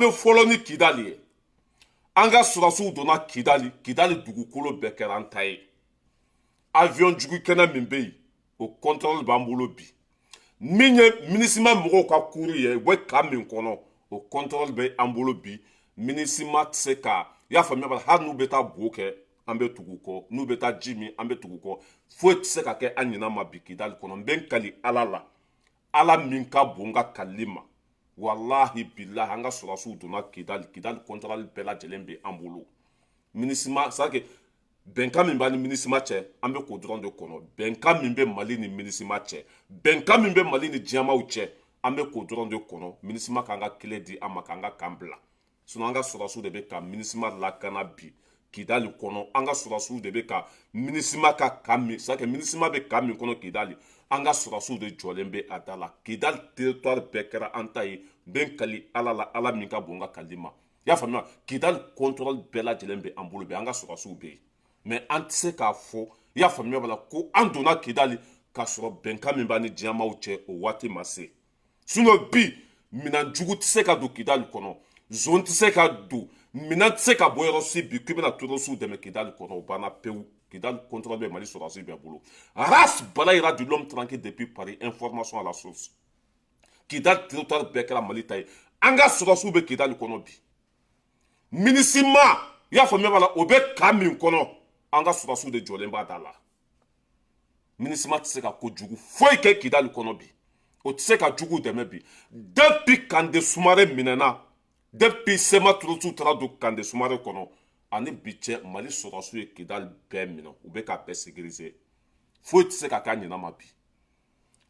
Bɛ fɔlɔ ni Kidali ye. An ka sɔrɔdasiw donna Kidali. Kidali dugukolo bɛɛ kɛra an ta ye. Avion jugu kɛnɛ min bɛ yen, o contrôle b'an bolo bi. Min ye MINUSMA mɔgɔw ka kuru ye, u bɛ camp min kɔnɔ, o contrôle bɛ an bolo bi. MINUSMA tɛ se ka, i y'a faamuya, b'a hali n'u bɛ taa bo kɛ, an bɛ tugu u kɔ. N'u bɛ taa ji min, an bɛ tugu u kɔ. Foyi tɛ se ka kɛ an ɲinɛ ma bi Kidali kɔnɔ. N bɛ n kali Ala la, Ala min ka bon ka kalili ma, walahi bilahi, an ka sɔrɔdasiw donna Kidali. Kidali contrôle bɛɛ lajɛlen bɛ an bolo. MINUSMA, c'est à dire bɛnkan min b'an ni MINUSMA cɛ, an bɛ k'o dɔrɔn de kɔnɔ. Bɛnkan min bɛ Mali ni MINUSMA cɛ, bɛnkan min bɛ Mali ni diɲɛmaw cɛ, an bɛ k'o dɔrɔn de kɔnɔ. MINUSMA k'an ka kelen di an ma k'an ka camp bila. Sinon an ka sɔrɔdasiw de bɛ ka MINUSMA lakana bi Kidali kɔnɔ. An ka sɔrɔdasiw de bɛ ka MINUSMA ka camp min, c'est à dire MINUSMA bɛ camp min kɔnɔ Kidali, an ka sɔrɔdasiw de jɔlen bɛ a da la. Kidali territoire bɛɛ kɛra an ta ye. N bɛ n kali Ala la, Ala min ka bon ka kali ma, i y'a faamuya, Kidali contrôle bɛɛ lajɛlen bɛ an bolo bi. An ka sɔrɔdasiw bɛ yen, mais an tɛ se k'a fɔ, i y'a faamuya b'a la, ko an donna Kidali k'a sɔrɔ bɛnkan min b'an ni diɲɛmaw cɛ, o waati ma se. Sinon bi, minɛn jugu tɛ se ka don Kidali kɔnɔ, zon tɛ se ka don, minɛn tɛ se ka bɔ yɔrɔ si bi k'i bɛna terroriste dɛmɛ Kidali kɔnɔ. O banna pewu. Kidali contrôle bɛ Mali sɔrɔdasi bɛɛ bolo. Ras Balayira de l'homme tranquille depuis Paris, information à la source. Kidali territoire bɛɛ kɛra Mali ta ye. An ka sɔrɔdasiw bɛ Kidali kɔnɔ bi. MINUSMA, i y'a faamuya b'a la, o bɛ camp min kɔnɔ, an ka sɔrɔdasiw de jɔlen b'a da la. MINUSMA tɛ se ka kojugu foyi kɛ Kidali kɔnɔ bi. O tɛ se ka jugu dɛmɛ bi. Depuis Kande Sumare minɛna, depuis CMA terroriste taara don Kande Sumare kɔnɔ ani bi cɛ, Mali sɔrɔdasiw ye Kidali bɛɛ minɛ, u bɛ ka bɛɛ sécuriser. Foyi tɛ se ka k'a ɲɛna ma bi.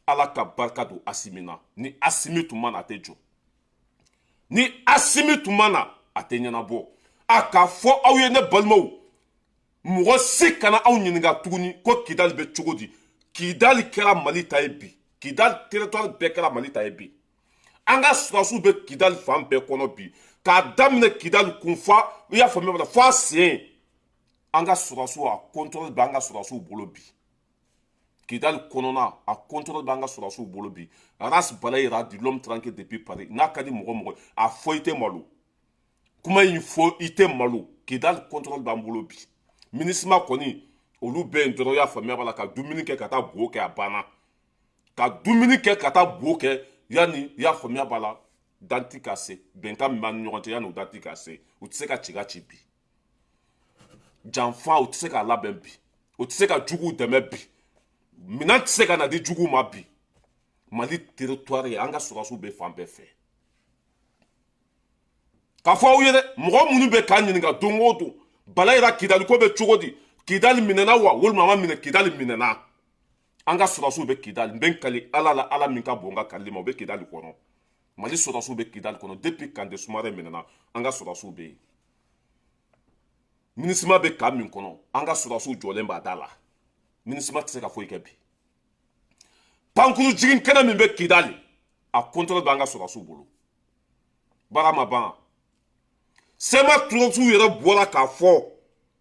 Ala ka barika don Asimi na. Ni Asimi tun ma na, a tɛ jɔ. Ni Asimi tun ma na, a tɛ ɲɛnabɔ. A k'a fɔ aw ye, ne balimaw, mɔgɔ si kana aw ɲininka tuguni ko Kidali bɛ cogo di. Kidali kɛra Mali ta ye bi. Kidali territoire bɛɛ kɛra Mali ta ye bi. An ka sɔrɔdasiw bɛ Kidali fan bɛɛ kɔnɔ bi, k'a daminɛ Kidali kun fa, i y'a faamuya, fo a sen. An ka sɔrɔdasiw, a contrôle bɛ an ka sɔrɔdasiw bolo bi. Kidali kɔnɔna, a contrôle bɛ an ka sɔrɔdasiw bolo bi. Ras Balayira de l'homme tranquille depuis Paris. N'a ka di mɔgɔ mɔgɔ, a fɔ i tɛ malo kuma in fɔ, i tɛ malo. Kidali contrôle b'an bolo bi. MINUSMA kɔni, olu bɛ yen dɔrɔn, i y'a faamuya b'a la, ka dumuni kɛ ka taa bo kɛ, a banna. Ka dumuni kɛ ka taa bo kɛ, yanni, i y'a faamuya b'a la, date ka se. Bɛnkan min b'an ni ɲɔgɔn cɛ, yanni o date ka se, u tɛ se ka ci ka ci bi. Janfa, u tɛ se k'a labɛn bi. U tɛ se ka juguw dɛmɛ bi. Minɛn tɛ se ka na di juguw ma bi. Mali territoire ye, an ka sɔrɔdasiw bɛ fan bɛɛ fɛ. K'a fɔ aw ye dɛ, mɔgɔ minnu bɛ k'an ɲininka don o don, Balayira, Kidali ko bɛ cogo di? Kidali minɛna wa, walima a ma minɛ? Kidali minɛna. An ka sɔrɔdasiw bɛ Kidali. N bɛ n kali Ala la, Ala min ka bon ka kalili ma, u bɛ Kidali kɔnɔ. Mali sɔrɔdasiw bɛ Kidali kɔnɔ. Depuis Kande Sumare minɛna, an ka sɔrɔdasiw bɛ yen. MINUSMA bɛ camp min kɔnɔ, an ka sɔrɔdasiw jɔlen b'a da la. MINUSMA tɛ se ka foyi kɛ bi. Pankuru jigin kɛnɛ min bɛ Kidali, a contrôle bɛ an ka sɔrɔdasiw bolo. Baara ma ban. CMA terroriste yɛrɛ bɔra k'a fɔ,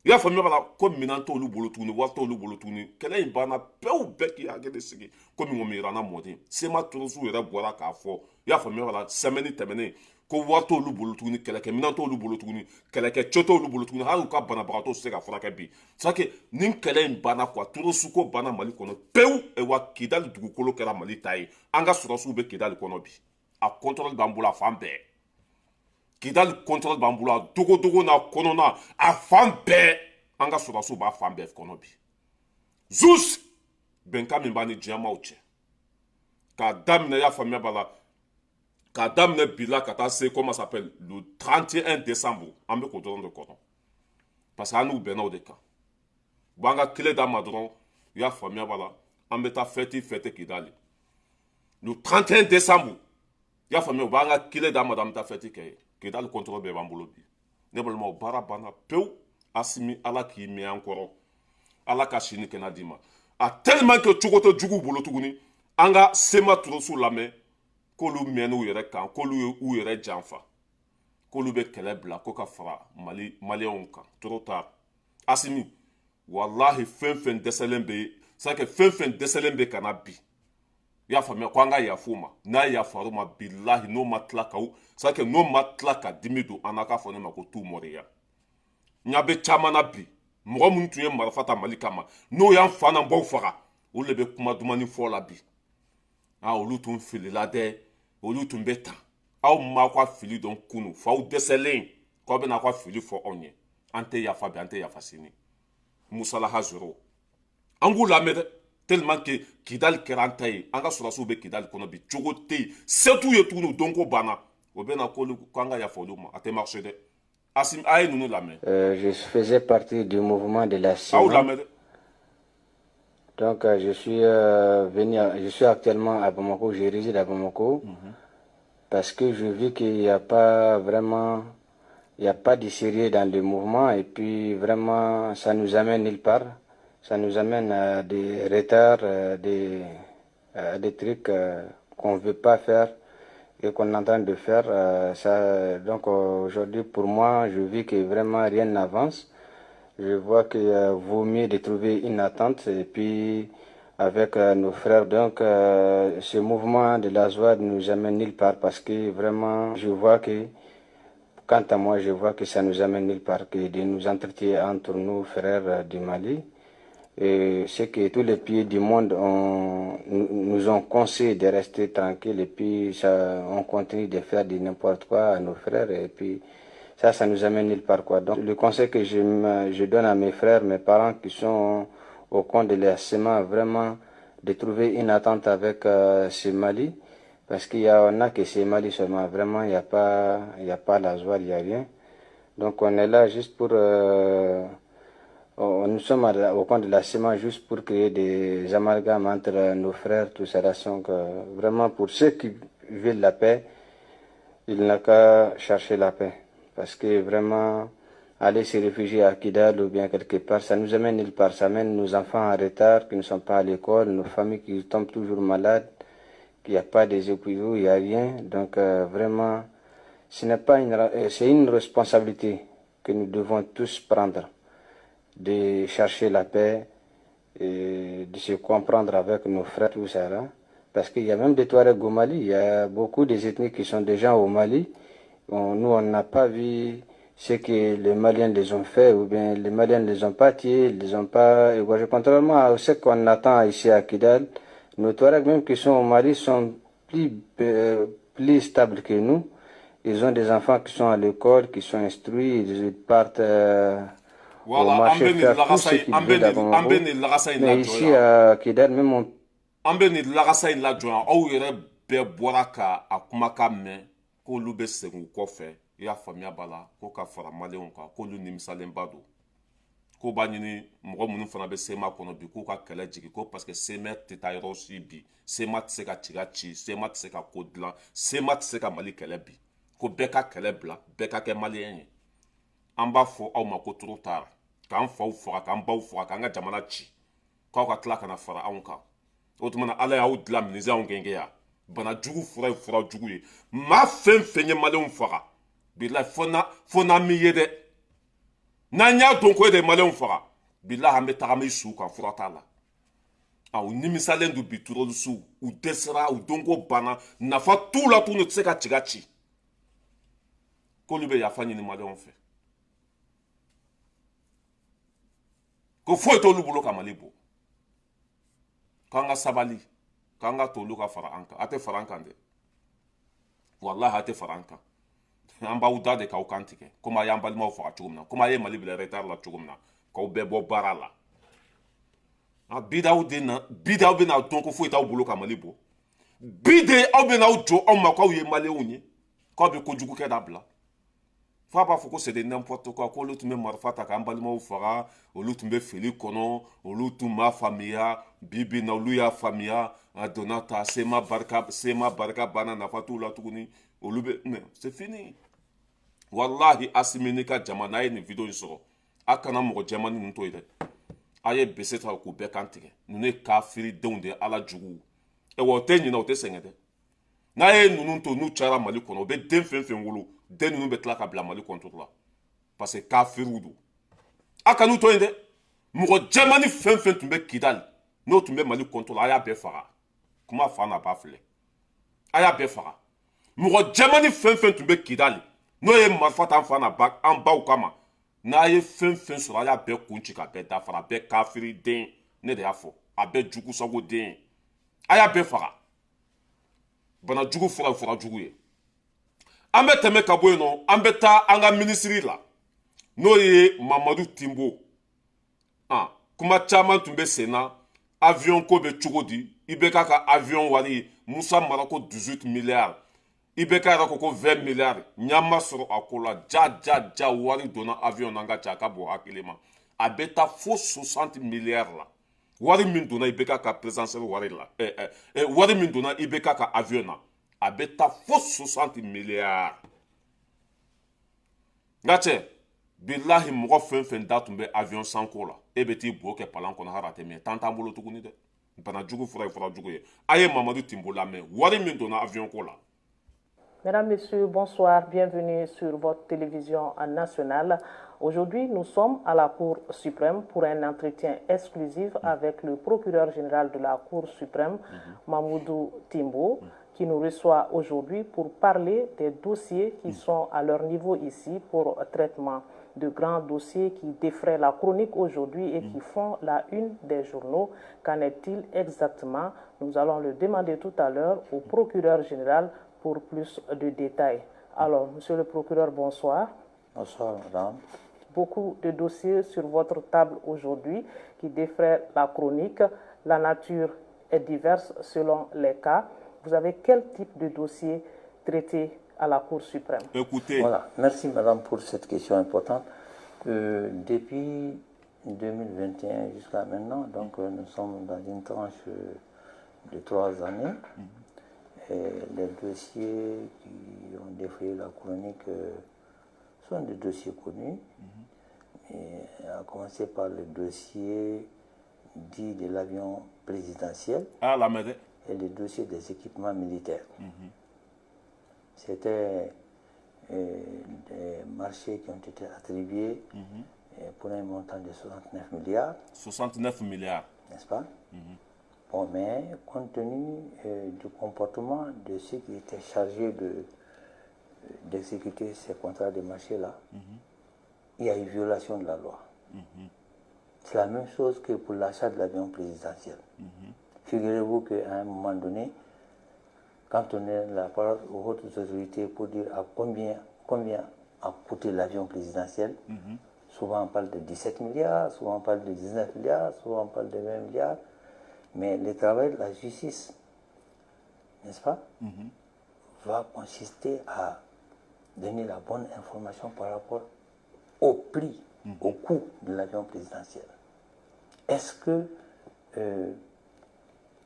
i y'a faamuya b'a la, ko minɛn t'olu bolo tuguni, wari t'olu bolo tuguni. Kɛlɛ in banna pewu. Bɛɛ k'i hakili sigi komi ŋɔmi yiranna mɔden. CMA terroriste yɛrɛ bɔra k'a fɔ, i y'a faamuya b'a la, semaine tɛmɛnen, ko wari t'olu bolo tuguni, kɛlɛkɛminɛn t'olu bolo tuguni, kɛlɛkɛcɛ t'olu bolo tuguni, hali u ka banabagatɔw tɛ se ka furakɛ bi. C'est que nin kɛlɛ in banna quoi. Terroriste ko banna Mali kɔnɔ pewu. Wa Kidali dugukolo kɛra Mali ta ye. An ka sɔrɔdasiw bɛ Kidali kɔnɔ bi. A contrôle b'an bolo a fan bɛɛ. Kidali contrôle b'an bolo a dogodogo n'a kɔnɔna, a fan bɛɛ. An ka sɔrɔdasiw b'a fan bɛɛ kɔnɔ bi. Juste bɛnkan min b'an ni diɲɛmaw cɛ, k'a daminɛ, i y'a faamuya b'a la, k'a daminɛ bi la ka taa se, comment ça s'appelle, le 31 décembre, an bɛ k'o dɔrɔn de kɔnɔ, parce que an n'u bɛnna o de kan. U b'an ka kile d'an ma dɔrɔn, i y'a faamuya b'a la, an bɛ taa fête fêter Kidali le 31 décembre. I y'a faamuya, u b'an ka kile d'an ma dɔrɔn, an bɛ taa fête kɛ yen. Kidali contrôle bɛɛ b'an bolo bi. Ne balimaw, baara banna pewu. Asimi, Ala k'i mɛn an kɔrɔ, Ala ka si ni kɛnɛ d'i ma. A tellement que cogo tɛ juguw bolo tuguni. An ka CMA terroriste lamɛn k'olu mɛnn'u yɛrɛ kan, k'olu ye u yɛrɛ janfa, k'olu bɛ kɛlɛ bila ko ka fara Mali maliyɛnw kan. Trop tard, Asimi. Walahi, fɛn fɛn dɛsɛlen bɛ, c'est que fɛn fɛn dɛsɛlen bɛ ka na bi. I y'a faamuya ko an ka yafa u ma. N'a yafar'u ma, bilahi, n'o ma tila k'aw, c'est que n'o ma tila ka dimi don an na, k'a fɔ ne ma ko tu mɔriya. N ɲa bɛ caman na bi, mɔgɔ minnu tun ye marifa ta Mali kama, n'o y'an fa n'an baw faga, olu de bɛ kuma dumani fɔ la bi. Aa, olu tun filila dɛ, olu tun bɛ tan. Aw m'aw ka fili dɔn kunu, f'aw dɛsɛlen k'aw bɛna aw ka fili fɔ anw ye. An tɛ yafa bi, an tɛ yafa sini. Musalaha zéro. An k'u lamɛn dɛ, tellement que Kidali kɛra an ta ye. An ka sɔrɔdasiw bɛ Kidali kɔnɔ bi, cogo tɛ yen, se t'u ye tuguni, u dɔnko banna. O bɛ na k'olu k'an ka yafa olu ma, a tɛ marcher dɛ. Asim, a ye ninnu lamɛn. Je faisais partie du mouvement de la Aw CIMA. lamɛn dɛ. Donc, je suis venu, je suis actuellement à Bamako, je réside à Bamako, parce que je vis qu'il n'y a pas vraiment, il n'y a pas de sérieux dans le mouvement, et puis vraiment, ça nous amène nulle part. Ça nous amène à des retards, des trucs qu'on ne veut pas faire et qu'on est en train de faire. Ça, donc aujourd'hui, pour moi, je vis que vraiment rien n'avance. Je vois qu'il vaut mieux de trouver une entente et puis avec nos frères. Donc, ce mouvement de l'Azawad nous amène nulle part parce que vraiment, je vois que, quant à moi, je vois que ça nous amène nulle part, que de nous entretenir entre nous, frères du Mali. Et c'est que tous les pays du monde nous ont conseillé de rester tranquilles et puis ça, on continue de faire de n'importe quoi à nos frères et puis ça nous amène nulle part, quoi. Donc le conseil que je donne à mes frères, mes parents qui sont au camp de la CMA, vraiment de trouver une entente avec ce Mali, parce qu'il y en a que c'est Mali seulement, vraiment il n'y a pas, il y a pas la joie, il n'y a rien. Donc on est là juste pour... nous sommes au camp de la CMA juste pour créer des amalgames entre nos frères, tout ça. Donc, vraiment, pour ceux qui veulent la paix, il n'a qu'à chercher la paix. Parce que vraiment, aller se réfugier à Kidal ou bien quelque part, ça nous amène nulle part. Ça amène nos enfants en retard, qui ne sont pas à l'école, nos familles qui tombent toujours malades, qu'il n'y a pas des hôpitaux, il n'y a rien. Donc, vraiment, ce n'est pas une, c'est une responsabilité que nous devons tous prendre, de chercher la paix et de se comprendre avec nos frères, tout ça là. Parce qu'il y a même des Touaregs au Mali, il y a beaucoup des ethnies qui sont déjà au Mali. Nous, on n'a pas vu ce que les Maliens les ont fait, ou bien les Maliens ne les ont pas tués, ils les ont pas égorgés. Contrairement à ce qu'on attend ici à Kidal, nos Touaregs même qui sont au Mali sont plus stables que nous. Ils ont des enfants qui sont à l'école, qui sont instruits, ils partent au marché faire tout ce qu'ils veulent à Bamako. Mais ici à Kidal, même on An bɛ nin lagasa in lajɔ yan. Aw yɛrɛ bɛɛ bɔra ka a kumakan mɛn k'olu bɛ segin u kɔfɛ. I y'a faamuya b'a la ko ka fara Maliyɛnw kan, k'olu nimisalenba don, k'o b'a ɲini mɔgɔ minnu fana bɛ CMA kɔnɔ bi, k'u ka kɛlɛ jigin, ko parce que CMA tɛ taa yɔrɔ si bi, CMA tɛ se ka tiga ci, CMA tɛ se ka ko dilan, CMA tɛ se ka Mali kɛlɛ bi, ko bɛɛ ka kɛlɛ bila, bɛɛ ka kɛ Maliyɛn ye. An b'a fɔ aw ma ko trop tard. K'an faw faga, k'an baw faga, k'an ka jamana ci, k'aw ka tila ka na fara anw kan. O tuma na, Ala y'aw dilan minisanw gɛngɛya bana jugu fura ye fura jugu ye. Maa fɛn fɛn ye Maliyɛnw faga, bilahi, fo n'a mi ye dɛ. N'an y'a dɔn ko e de ye Maliyɛnw faga, bilahi, an bɛ taga an bɛ su kan, fura t'a la. A u nimisalen don bi, terroristew u dɛsɛra, u donko banna, nafa t'u la tuguni, u tɛ se ka tiga ci, k'olu bɛ yafa ɲini Maliyɛnw fɛ, ko foyi t'olu bolo ka Mali bɔ, k'an ka sabali, k'an ka t'olu ka fara an kan. A tɛ fara an kan dɛ, walahi, a tɛ fara an kan. An b'aw da de k'aw kan tigɛ, komi a y'an balimaw faga cogo min na, komi a ye Mali bila retard la cogo min na, k'aw bɛɛ bɔ baara la. A bidaw de na, bidaw bɛna dɔn ko foyi t'aw bolo ka Mali bɔ. Bi de aw bɛna aw jɔ anw ma k'aw ye Maliyɛnw ye, k'aw bɛ kojugu kɛ dabila. F'a b'a fɔ ko c'est de n'importe quoi, k'olu tun bɛ marifa ta k'an balimaw faga, olu tun bɛ fili kɔnɔ, olu tun m'a faamuya. Bi bi na, olu y'a faamuya. A donna ta CMA barika, CMA barika banna, nafa t'u la tuguni, olu bɛ, mais c'est fini. Walahi, Asimi n'i ka jama, n'a ye nin vidéo in sɔrɔ, a kana mɔgɔ jɛmannin ninnu to yen dɛ. A ye bese ta k'u bɛɛ kan tigɛ. Ninnu ye kafiridenw de ye, Ala juguw. Wa o tɛ ɲinɛ, o tɛ sɛgɛn dɛ. N'a ye ninnu to, n'u cayara Mali kɔnɔ, u bɛ den fɛn fɛn wolo, den ninnu bɛ tila ka bila Mali contre la, parce que kafiriw don. A kan'u to yen dɛ. Mɔgɔ jɛmanni fɛn fɛn tun bɛ Kidali, n'o tun bɛ Mali contre la, a y'a bɛɛ faga. Kuma fa n'a ba filɛ, a y'a bɛɛ faga. Mɔgɔ jɛmani fɛn fɛn tun bɛ Kidali, n'o ye marifa ta an fa n'a ba, an baw kama, n'a ye fɛn fɛn sɔrɔ, a y'a bɛɛ kun ci ka bɛɛ dafara. A bɛɛ kafiri den, ne de y'a fɔ, a bɛɛ jugusago den, a y'a bɛɛ faga. Bana jugu fura ye fura jugu ye. An bɛ tɛmɛ ka bɔ yen nɔ, an bɛ taa an ka minisiri la, n'o ye Mamadu Timbo. Ah, kuma caman tun bɛ sen na. Avion ko bɛ cogo di? IBK ka avion wari, Musa Mara ko 18 milliards, IBK yɛrɛ ko ko 20 milliards. Ɲa ma sɔrɔ a ko la. Ja ja ja, wari donna avion na, n ka ca, a ka bon hakili ma, a bɛ taa fo 60 milliards la. Wari min donna IBK ka présidentielle wari la, wari min donna IBK ka avion na, a bɛ taa fo 60 milliards. N ka cɛ, bilahi, mɔgɔ fɛn fɛn da tun bɛ avion sanko la, e bɛ t'i bo kɛ palan kɔnɔ. Hali a tɛ mɛn, tan t'an bolo tuguni dɛ. Bana jugu fura ye fura jugu ye. A ye Mamadu Timbo lamɛn, wari min donna avion ko la. Mesdames, Messieurs, bonsoir. Bienvenue sur votre télévision nationale. Aujourd'hui, nous sommes à la Cour suprême pour un entretien exclusif avec le procureur général de la Cour suprême, Mamoudou Timbo, qui nous reçoit aujourd'hui pour parler des dossiers qui sont à leur niveau ici pour traitement. De grands dossiers qui défraient la chronique aujourd'hui et qui font la une des journaux. Qu'en est-il exactement? Nous allons le demander tout à l'heure au procureur général pour plus de détails. Alors, monsieur le procureur, bonsoir. Bonsoir, madame. Beaucoup de dossiers sur votre table aujourd'hui qui défraient la chronique. La nature est diverse selon les cas. Vous avez quel type de dossier traité à la Cour suprême? Écoutez. Voilà, merci madame pour cette question importante. Depuis 2021 jusqu'à maintenant, donc nous sommes dans une tranche de 3 années. Et les dossiers qui ont défrayé la chronique sont des dossiers connus. Et à commencer par le dossier dit de l'avion présidentiel Ah, la merde. Et le dossier des équipements militaires. C'était des marchés qui ont été attribués pour un montant de 69 milliards, 69 milliards. N'est-ce pas? Bon, mais compte tenu du comportement de ceux qui étaient chargés d'exécuter ces contrats de marché-là, il y a eu violation de la loi. C'est la même chose que pour l'achat de l'avion présidentiel. Figurez-vous qu'à un moment donné, quand on donne la parole aux hautes autorités pour dire à combien a coûté l'avion présidentiel, souvent on parle de 17 milliards, souvent on parle de 19 milliards, souvent on parle de 20 milliards. Mais le travail de la justice, n'est-ce pas, va consister à donner la bonne information par rapport au prix, au coût de l'avion présidentiel. Est-ce que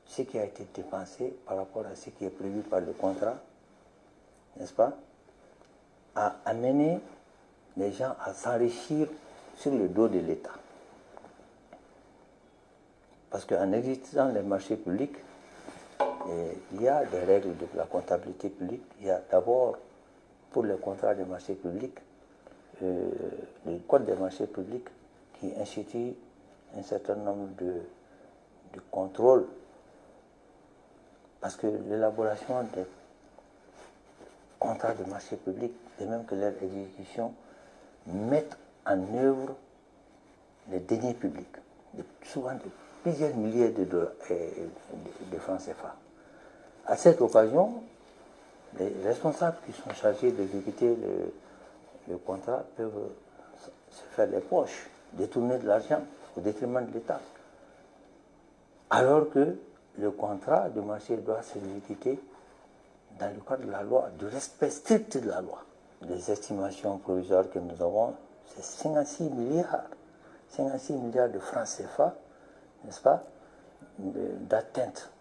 ce qui a été dépensé par rapport à ce qui est prévu par le contrat, n'est-ce pas, a amené les gens à s'enrichir sur le dos de l'État? Parce qu'en exécutant les marchés publics, il y a des règles de la comptabilité publique. Il y a d'abord, pour les contrats de marché public, le code des marchés publics qui institue un certain nombre de contrôles. Parce que l'élaboration des contrats de marché public, de même que leur exécution, mettent en œuvre les deniers publics, souvent de plusieurs milliers de dollars, de francs CFA. À cette occasion, les responsables qui sont chargés d'exécuter le contrat peuvent se faire les poches, détourner de l'argent au détriment de l'État. Alors que le contrat de marché doit s'exécuter dans le cadre de la loi, du respect strict de la loi. Les estimations provisoires que nous avons, c'est 56 milliards, 56 milliards de francs CFA, n'est-ce pas, d'atteinte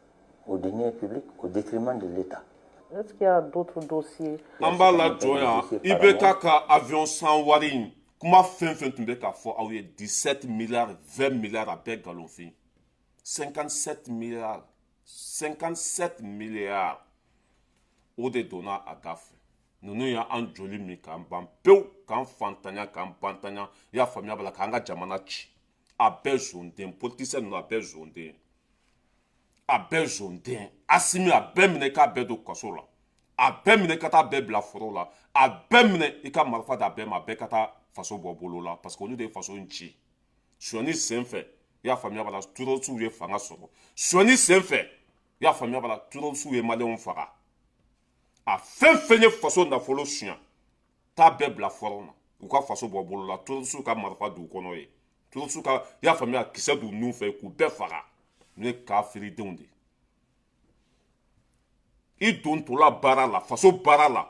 aux deniers publics au détriment de l'État. Est-ce qu'il y a d'autres dossiers? An b'a lajɔ yan. IBK ka avion san wari in kuma, fɛn fɛn tun bɛ k'a fɔ aw ye 17 milliards, 20 milliards, a bɛɛ nkalonfin. 57 milliards, 57 milliards, o de donna a da fɛ. Ninnu y'an joli min k'an ban pewu, k'an fantanya, k'an bantanya, i y'a faamuya b'a la, k'an ka jamana ci. A bɛɛ zonden politicien ninnu, a bɛɛ zonden. A bɛɛ zonden. Asimi, a bɛɛ minɛ k'a bɛɛ don kaso la, a bɛɛ minɛ ka taa bɛɛ bila foro la, a bɛɛ minɛ i ka marifa d'a bɛɛ ma, a bɛɛ ka taa faso bɔ bolo la, parce que olu de ye faso in ci. Sonyani sen fɛ, i y'a faamuya b'a la, terroristew ye fanga sɔrɔ. Sonyani sen fɛ, i y'a faamuya b'a la, terroristew ye maliyɛnw faga. A fɛn fɛn ye faso nafolo suɲa, taa bɛɛ bila fɔrɔn na, u ka faso bɔ bolo la. Terroristew ka marifa d'u kɔnɔ ye, terroristew ka, i y'a faamuya, kisɛ d'u nun fɛ k'u bɛɛ faga. Ninnu ye kafiridenw de ye. I dontɔla baara la, faso baara la,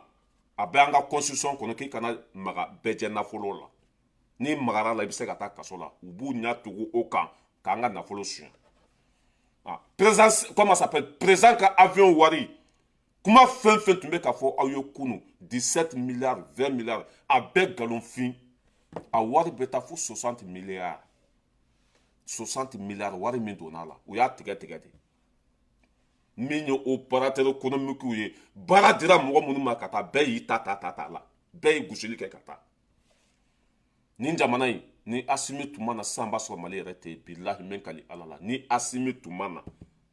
a bɛ an ka constitution kɔnɔ k'i kana maga bɛɛ jɛ nafolo la. N'i magara la, i bɛ se ka taa kaso la. U b'u ɲɛ tugu o kan k'an ka nafolo suɲɛ. Ah, président, comment ça s'appelle, président ka avion wari kuma fɛn fɛn tun bɛ ka fɔ aw ye kunu, 17 milliards, 20 milliards, a bɛɛ nkalonfin. A wari bɛ taa fo 60 milliards, 60 milliards. Wari min donna a la, u y'a tigɛ tigɛ de. Min ye opérateur économique ye, baara dira mɔgɔ minnu ma ka taa, bɛɛ y'i ta ta ta ta la, bɛɛ ye gosili kɛ ka taa. Nin jamana in, ni Asimi tun ma na sisan, b'a sɔrɔ Mali yɛrɛ tɛ yen. Bilahi, min kali Ala la, ni Asimi tun ma na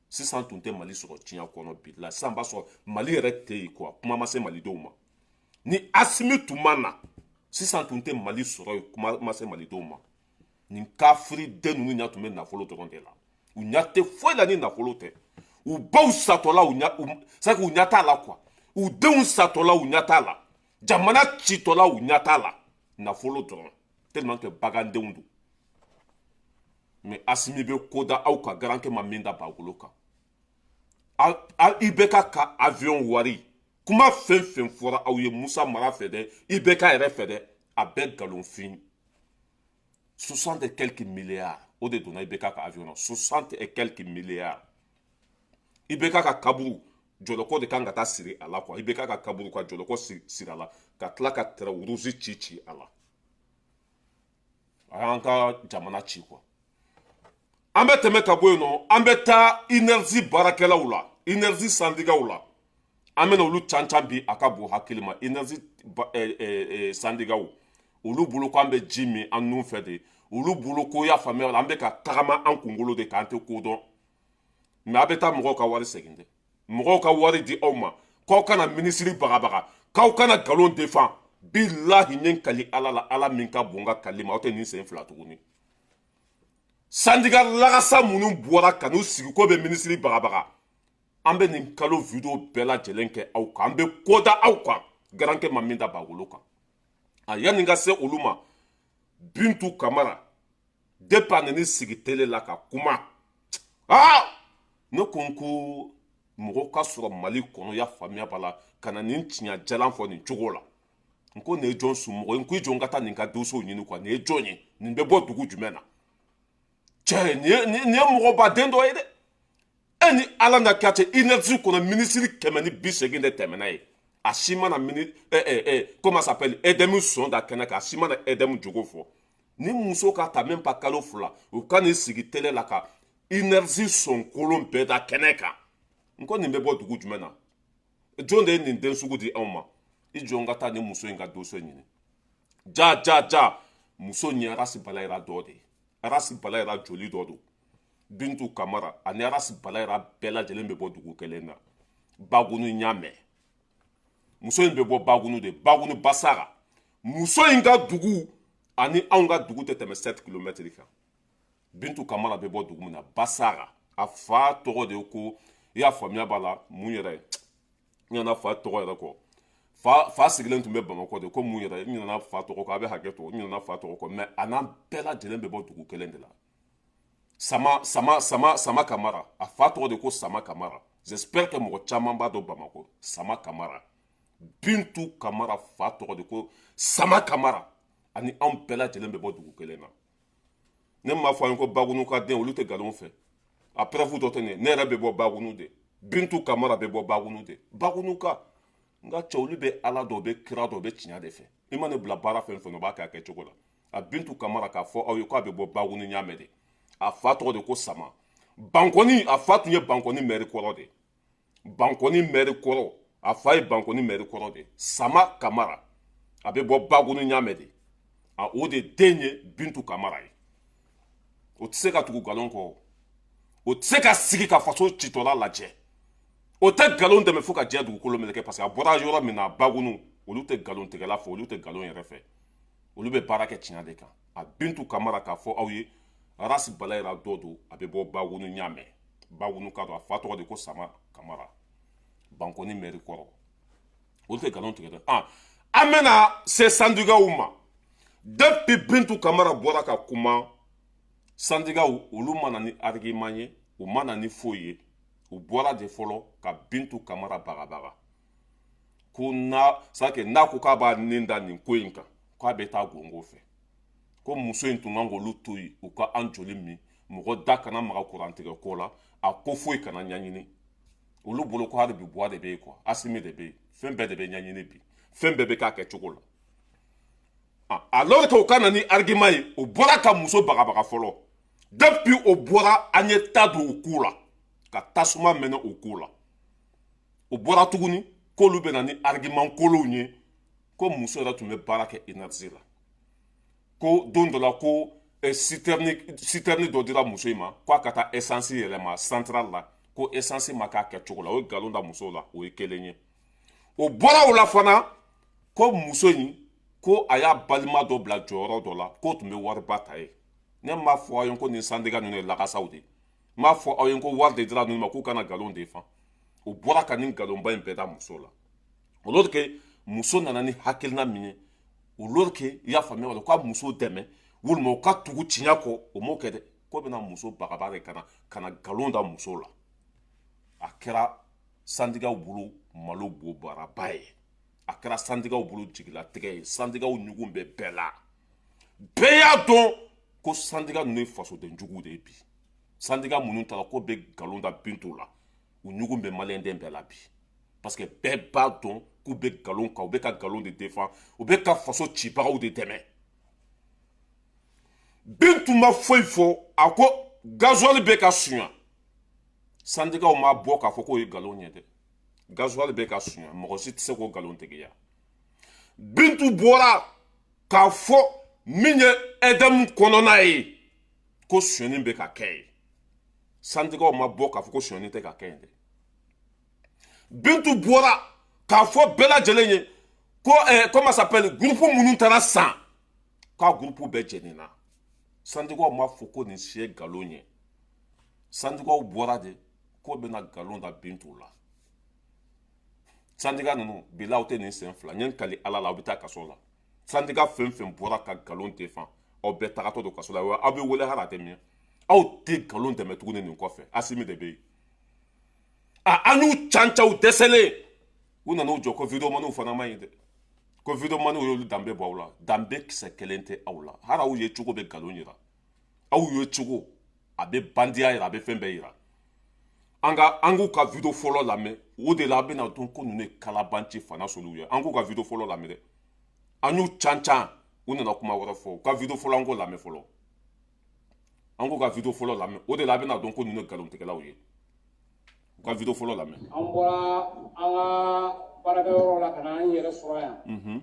sisan, tun tɛ Mali sɔrɔ diɲɛ kɔnɔ. Bilahi, sisan b'a sɔrɔ Mali yɛrɛ tɛ yen quoi, kuma ma se malidenw ma. Ni Asimi tun ma na sisan, tun tɛ Mali sɔrɔ yen, kuma ma se malidenw ma. Nin kafiri den ninnu ɲɛ tun bɛ nafolo dɔrɔn de la, u ɲɛ tɛ foyi la ni nafolo tɛ. U baw satɔla, u ɲɛ, c'est u ɲɛ t'a la quoi. U denw satɔla, u ɲɛ t'a la. Jamana citɔla, u ɲɛ t'a la, nafolo dɔrɔn, tellement que bagandenw don. Mais Asimi bɛ ko da aw kan, garankɛ ma min da bagolo kan. IBK ka avion wari kuma fɛn fɛn fɔra aw ye Musa Mara fɛ dɛ, IBK yɛrɛ fɛ dɛ, a bɛɛ nkalonfin. 60 et quelques milliards, o de donna IBK ka avion na, 60 et quelques milliards. IBK ka kaburu jɔlɔkɔ de kan ka taa siri a la quoi. IBK ka kaburu ka jɔlɔkɔ siri a la, ka tila ka tɛrɛ rouge ci ci a la. A y'an ka jamana ci quoi. An bɛ tɛmɛ ka bɔ yen nɔ, an bɛ taa énergie baarakɛlaw la, énergie syndicat la. An bɛna olu can can bi, a ka bon hakili ma. Énergie syndicat, olu bolo ko an bɛ ji min an nun fɛ de. Olu bolo ko, y'a faamuya, an bɛ ka tagama an kunkolo de k'an tɛ ko dɔn. Mais a bɛ taa mɔgɔw ka wari segin dɛ. Mɔgɔw ka wari di aw ma k'aw kana minisiri bagabaga, k'aw kana nkalon defan. Bilahi, n ye n kali Ala la, Ala min ka bon ka kali ma, aw tɛ nin sen fila tuguni. Syndicat lagasa minnu bɔra ka n'u sigi ko bɛ minisiri bagabaga, an bɛ nin kalo vidéo bɛɛ lajɛlen kɛ aw kan. An bɛ ko da aw kan, garankɛ ma min da bagolo kan. A yanni n ka se olu ma, Bintu Kamara, depuis a nana sigi télé la ka kuma, aa, ne ko n ko mɔgɔ ka sɔrɔ Mali kɔnɔ, ya faamuya b'a la, ka na nin tiɲɛ jalan fɔ nin cogo la. N ko nin ye jɔn somɔgɔ ye? N ko i jɔ n ka taa nin ka dossier ɲini quoi. Nin ye jɔn ye? Nin bɛ bɔ dugu jumɛn na? Cɛ, nin ye mɔgɔba den dɔ ye dɛ. E ni Ala na kɛ cɛ, énergie kɔnɔ, minisiri 180 de tɛmɛna ye, a si mana mini ɛ ɛ ɛ comment ça s'appelle, EDM sɔn da kɛnɛ kan, a si mana EDM jogo fɔ. Ni muso ka ta même pas kalo 2, u ka nin sigi télé la ka énergie sɔn kolon bɛɛ da kɛnɛ kan. N ko nin bɛ bɔ dugu jumɛn na? Jɔn de ye nin den sugu di anw ma? I jɔ n ka taa nin muso in ka dossier ɲini. Ja ja ja, muso in ye Arasi Balayira dɔ de ye. Arasi Balayira joli dɔ don. Bintu Kamara ani Arasi Balayira bɛɛ lajɛlen bɛ bɔ dugu kelen na, Bagunu. Ɲamɛ, muso in bɛ bɔ Bagunu de, Bagunu Basara. Muso in ka dugu ani anw ka dugu tɛ tɛmɛ 7 kilomɛtiri kan. Bintu Kamara bɛ bɔ dugu min na, Basara, a fa tɔgɔ de ye ko, i y'a faamuya b'a la, mun yɛrɛ, n ɲinɛna fa tɔgɔ yɛrɛ kɔ. Fa sigilen tun bɛ Bamakɔ de ko mun yɛrɛ, n ɲinɛna fa tɔgɔ kɔ, a bɛ hakɛ to, n ɲinɛna fa tɔgɔ kɔ. Mais a n'an bɛɛ lajɛlen bɛ bɔ dugu kelen de la. Sama Sama Sama Sama Kamara, a fa tɔgɔ de ko Sama Kamara. J'espère que mɔgɔ caman b'a dɔn Bamakɔ. Sama Kamara, Bintu Kamara fa tɔgɔ de ko Sama Kamara. Ani anw bɛɛ lajɛlen bɛ bɔ dugu kelen na. Ne m'a fɔ an ye ko Bagunu ka den, olu tɛ nkalon fɛ. A preuve dɔ tɛ nin ye. Ne yɛrɛ bɛ bɔ Bagunu de, Bintu Kamara bɛ bɔ Bagunu de. Bagunu ka n ka cɛ, olu bɛ Ala dɔn, u bɛ kira dɔn, u bɛ tiɲɛ de fɛ. I ma ne bila baara fɛn fɛn na, u b'a kɛ a kɛcogo la. A Bintu Kamara, k'a fɔ aw ye k'a bɛ bɔ Bagunu ɲamɛ de. A fa tɔgɔ de ko Sama Bankɔni. A fa tun ye Bankɔni mɛri kɔrɔ de, Bankɔni mɛri kɔrɔ. A fa ye Bankɔni mɛri kɔrɔ de, Sama Kamara. A bɛ bɔ Bagunu ɲamɛ de. A o de den ye Bintu Kamara ye. O tɛ se ka tugu nkalon kɔ. O tɛ se ka sigi ka faso citɔla lajɛ. O tɛ nkalon dɛmɛ fo ka diɲɛ dugukolo meleke, parce que a bɔra yɔrɔ min na, Bagunu, olu tɛ nkalon tigɛla fɛ, olu tɛ nkalon yɛrɛ fɛ, olu bɛ baara kɛ tiɲɛ de kan. A Bintu Kamara, k'a fɔ aw ye, Ras Balayira dɔ don, a bɛ bɔ Bagunu ɲamɛ, Bagunu ka don. A fa tɔgɔ de ko Sama Kamara, Bankoni mɛri kɔrɔ. Olu tɛ nkalon tigɛ dɛ. Ah, an bɛna se syndicaw ma. Depuis Bintu Kamara bɔra ka kuma, syndicaw olu ma na ni argument ye, u ma na ni foyi ye. U bɔra de fɔlɔ ka Bintu Kamara bagabaga ko n'a sake n'a ko k'a b'a nin da nin ko in kan, k'a bɛ taa gongo fɛ, ko muso in tun kan k'olu to yen, u ka an joli min, mɔgɔ da kana maga kurantigɛ ko la, a ko foyi kana ɲɛɲini. Olu bolo ko hali bi buwa de bɛ yen quoi, Asimi de bɛ yen, fɛn bɛɛ de bɛ ɲɛɲini bi, fɛn bɛɛ bɛ k'a kɛcogo la. Alors que o ka na ni argument ye, o bɔra ka muso bagabaga fɔlɔ. Depuis o bɔra, an ye ta don u ku la, ka tasuma mɛnɛ u ku la. O bɔra tuguni k'olu bɛ na ni argument kolonw ye, ko muso yɛrɛ tun bɛ baara kɛ énergie la, ko don dɔ la ko citerne dɔ dira muso in ma k'a ka taa essence yɛlɛma centrale la, ko essence ma k'a kɛcogo la. O ye nkalon da muso la, o ye kelen ye. O bɔra o la fana, ko muso in ko a y'a balima dɔ bila jɔyɔrɔ dɔ la, k'o tun bɛ wariba ta ye. Ne m'a fɔ aw ye ko nin syndicat ninnu ye lakasaw de ye? N m'a fɔ aw ye ko wari de dira ninnu ma k'u kana nkalon de fan? O bɔra ka nin nkalonba in bɛɛ da muso la. Alors que muso nana ni hakilina min ye, alors que i y'a faamuya wala, ka muso dɛmɛ walima u ka tugu tiɲɛ kɔ, o m'o kɛ dɛ. Ko bɛna muso bagaba de ka na nkalon da muso la. A kɛra syndicatw bolo malo bo baaraba ye, a kɛra syndicatw bolo jigilatigɛ ye. Syndicatw ɲugun bɛ bɛɛ la, bɛɛ y'a dɔn ko syndicat ninnu ye fasoden juguw de ye bi. Syndicat minnu taara ko bɛ nkalon da Bintu la, u ɲugun bɛ maliyɛnden bɛɛ la bi, parce que bɛɛ b'a dɔn k'u bɛ nkalon kan, u bɛ ka nkalon de défend, u bɛ ka faso cibagaw de dɛmɛ. Bintu ma foyi fɔ, a ko gasoil bɛ ka sunya, syndicatw ma bɔ k'a fɔ k'o ye nkalon ye dɛ. Gasoil bɛ ka sunya, mɔgɔ si tɛ se k'o nkalon tigiya. Bintu bɔra k'a fɔ min ye EDM kɔnɔna ye, ko sonyɛni bɛ ka kɛ yen, syndicatw ma bɔ k'a fɔ ko sonyɛni tɛ ka kɛ yen dɛ. Bintu bɔra k'a fɔ bɛɛ lajɛlen ye ko comment s'appelle, groupe minnu taara san, k'a groupe bɛɛ jɛnina, syndicatw ma fɔ ko nin si ye nkalon ye. Syndicatw bɔra de k'o bɛna nkalon da Bintu la. Syndicat ninnu bila, aw tɛ nin sen fila n ye n kali Ala la, aw bɛ taa kaso la. Syndicat fɛn fɛn bɔra ka nkalon défend, aw bɛɛ tagatɔ don kaso la, wa aw bɛ wele hali a tɛ mɛn. Aw tɛ nkalon dɛmɛ tuguni nin kɔfɛ, Asimi de bɛ yen. A an y'u cancaw dɛsɛlen, u nana u jɔ ko videomaniw fana ma ɲi dɛ, ko videomaniw y'olu danbe bɔ aw la. Danbe kisɛ kelen tɛ aw la, hali aw ye cogo bɛ nkalon yira, aw ye cogo a bɛ bandiya yira, a bɛ fɛn bɛɛ yira. An ka an k'u ka vidéo fɔlɔ lamɛn, o de la a bɛna dɔn ko ninnu ye kalabanci fana soliw ye. An k'u ka vidéo fɔlɔ lamɛn dɛ. An y'u can can, u nana kuma wɛrɛ fɔ. U ka vidéo fɔlɔ, an k'o lamɛn fɔlɔ. An k'u ka vidéo fɔlɔ lamɛn, o de la a bɛna dɔn ko ninnu ye nkalontigɛlaw ye. U ka vidéo fɔlɔ lamɛn. An bɔra an ka baarakɛyɔrɔ la ka na an yɛrɛ sɔrɔ yan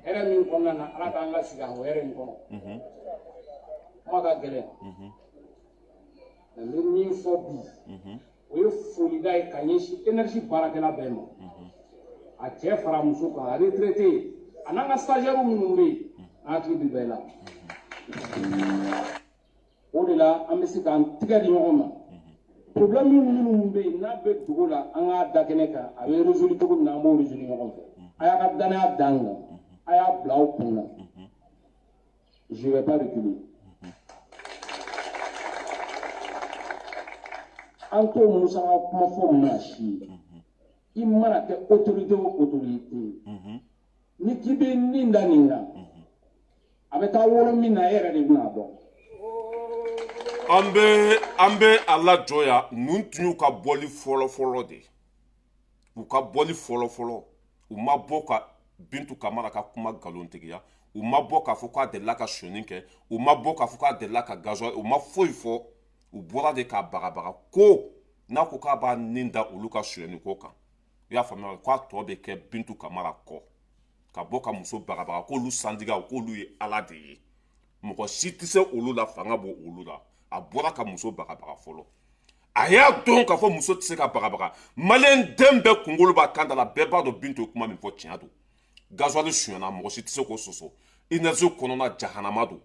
hɛrɛ min kɔnɔna na, Ala k'an ka sigi o hɛrɛ in kɔnɔ. Kuma ka gɛlɛn, nka n bɛ min fɔ bi, o ye folida ye ka ɲɛsin énergie baarakɛla bɛɛ ma, a cɛ fara muso kan, a retraité a n'an ka stagiaire minnu bɛ yen, an hakili bɛ bɛɛ la. O de la an bɛ se k'an tigɛ di ɲɔgɔn ma. Problème minnu bɛ yen n'a bɛ dugu la, an k'a da kɛnɛ kan, a bɛ résoudre cogo min na, an b'o résoudre ɲɔgɔn fɛ. A y'a ka danaya d'an kan, a y'a bila aw kun na, je vais pas reculer. An t'o musaka kuma fɔ maa si ye. I mana kɛ autorité o autorité ye, ni k'i bɛ nin da nin kan, a bɛ taa wolo min na, e yɛrɛ de bɛna dɔn. An bɛ a lajɔ yan. Ninnu tun y'u ka bɔli fɔlɔ fɔlɔ de ye. U ka bɔli fɔlɔ fɔlɔ, u ma bɔ ka Bintu Kamara ka kuma nkalontigiya, u ma bɔ k'a fɔ k'a delila ka sonyani kɛ, u ma bɔ k'a fɔ k'a delila ka gasoil, u ma foyi fɔ. U bɔra de k'a bagabaga ko n'a ko k'a b'a nin da olu ka sonyani ko kan, i y'a faamuya, k'a tɔ bɛ kɛ Bintu Kamara kɔ, ka bɔ ka muso bagabaga k'olu syndicatw, k'olu ye Ala de ye, mɔgɔ si tɛ se olu la, fanga b'o olu la. A bɔra ka muso bagabaga fɔlɔ. A y'a dɔn k'a fɔ muso tɛ se ka bagabaga. Maliyɛn den bɛɛ kunkolo b'a kan da la, bɛɛ b'a dɔn Bintu ye kuma min fɔ tiɲɛ don. Gasoil sonyana, mɔgɔ si tɛ se k'o sɔsɔ. Énergie kɔnɔna jahanama don.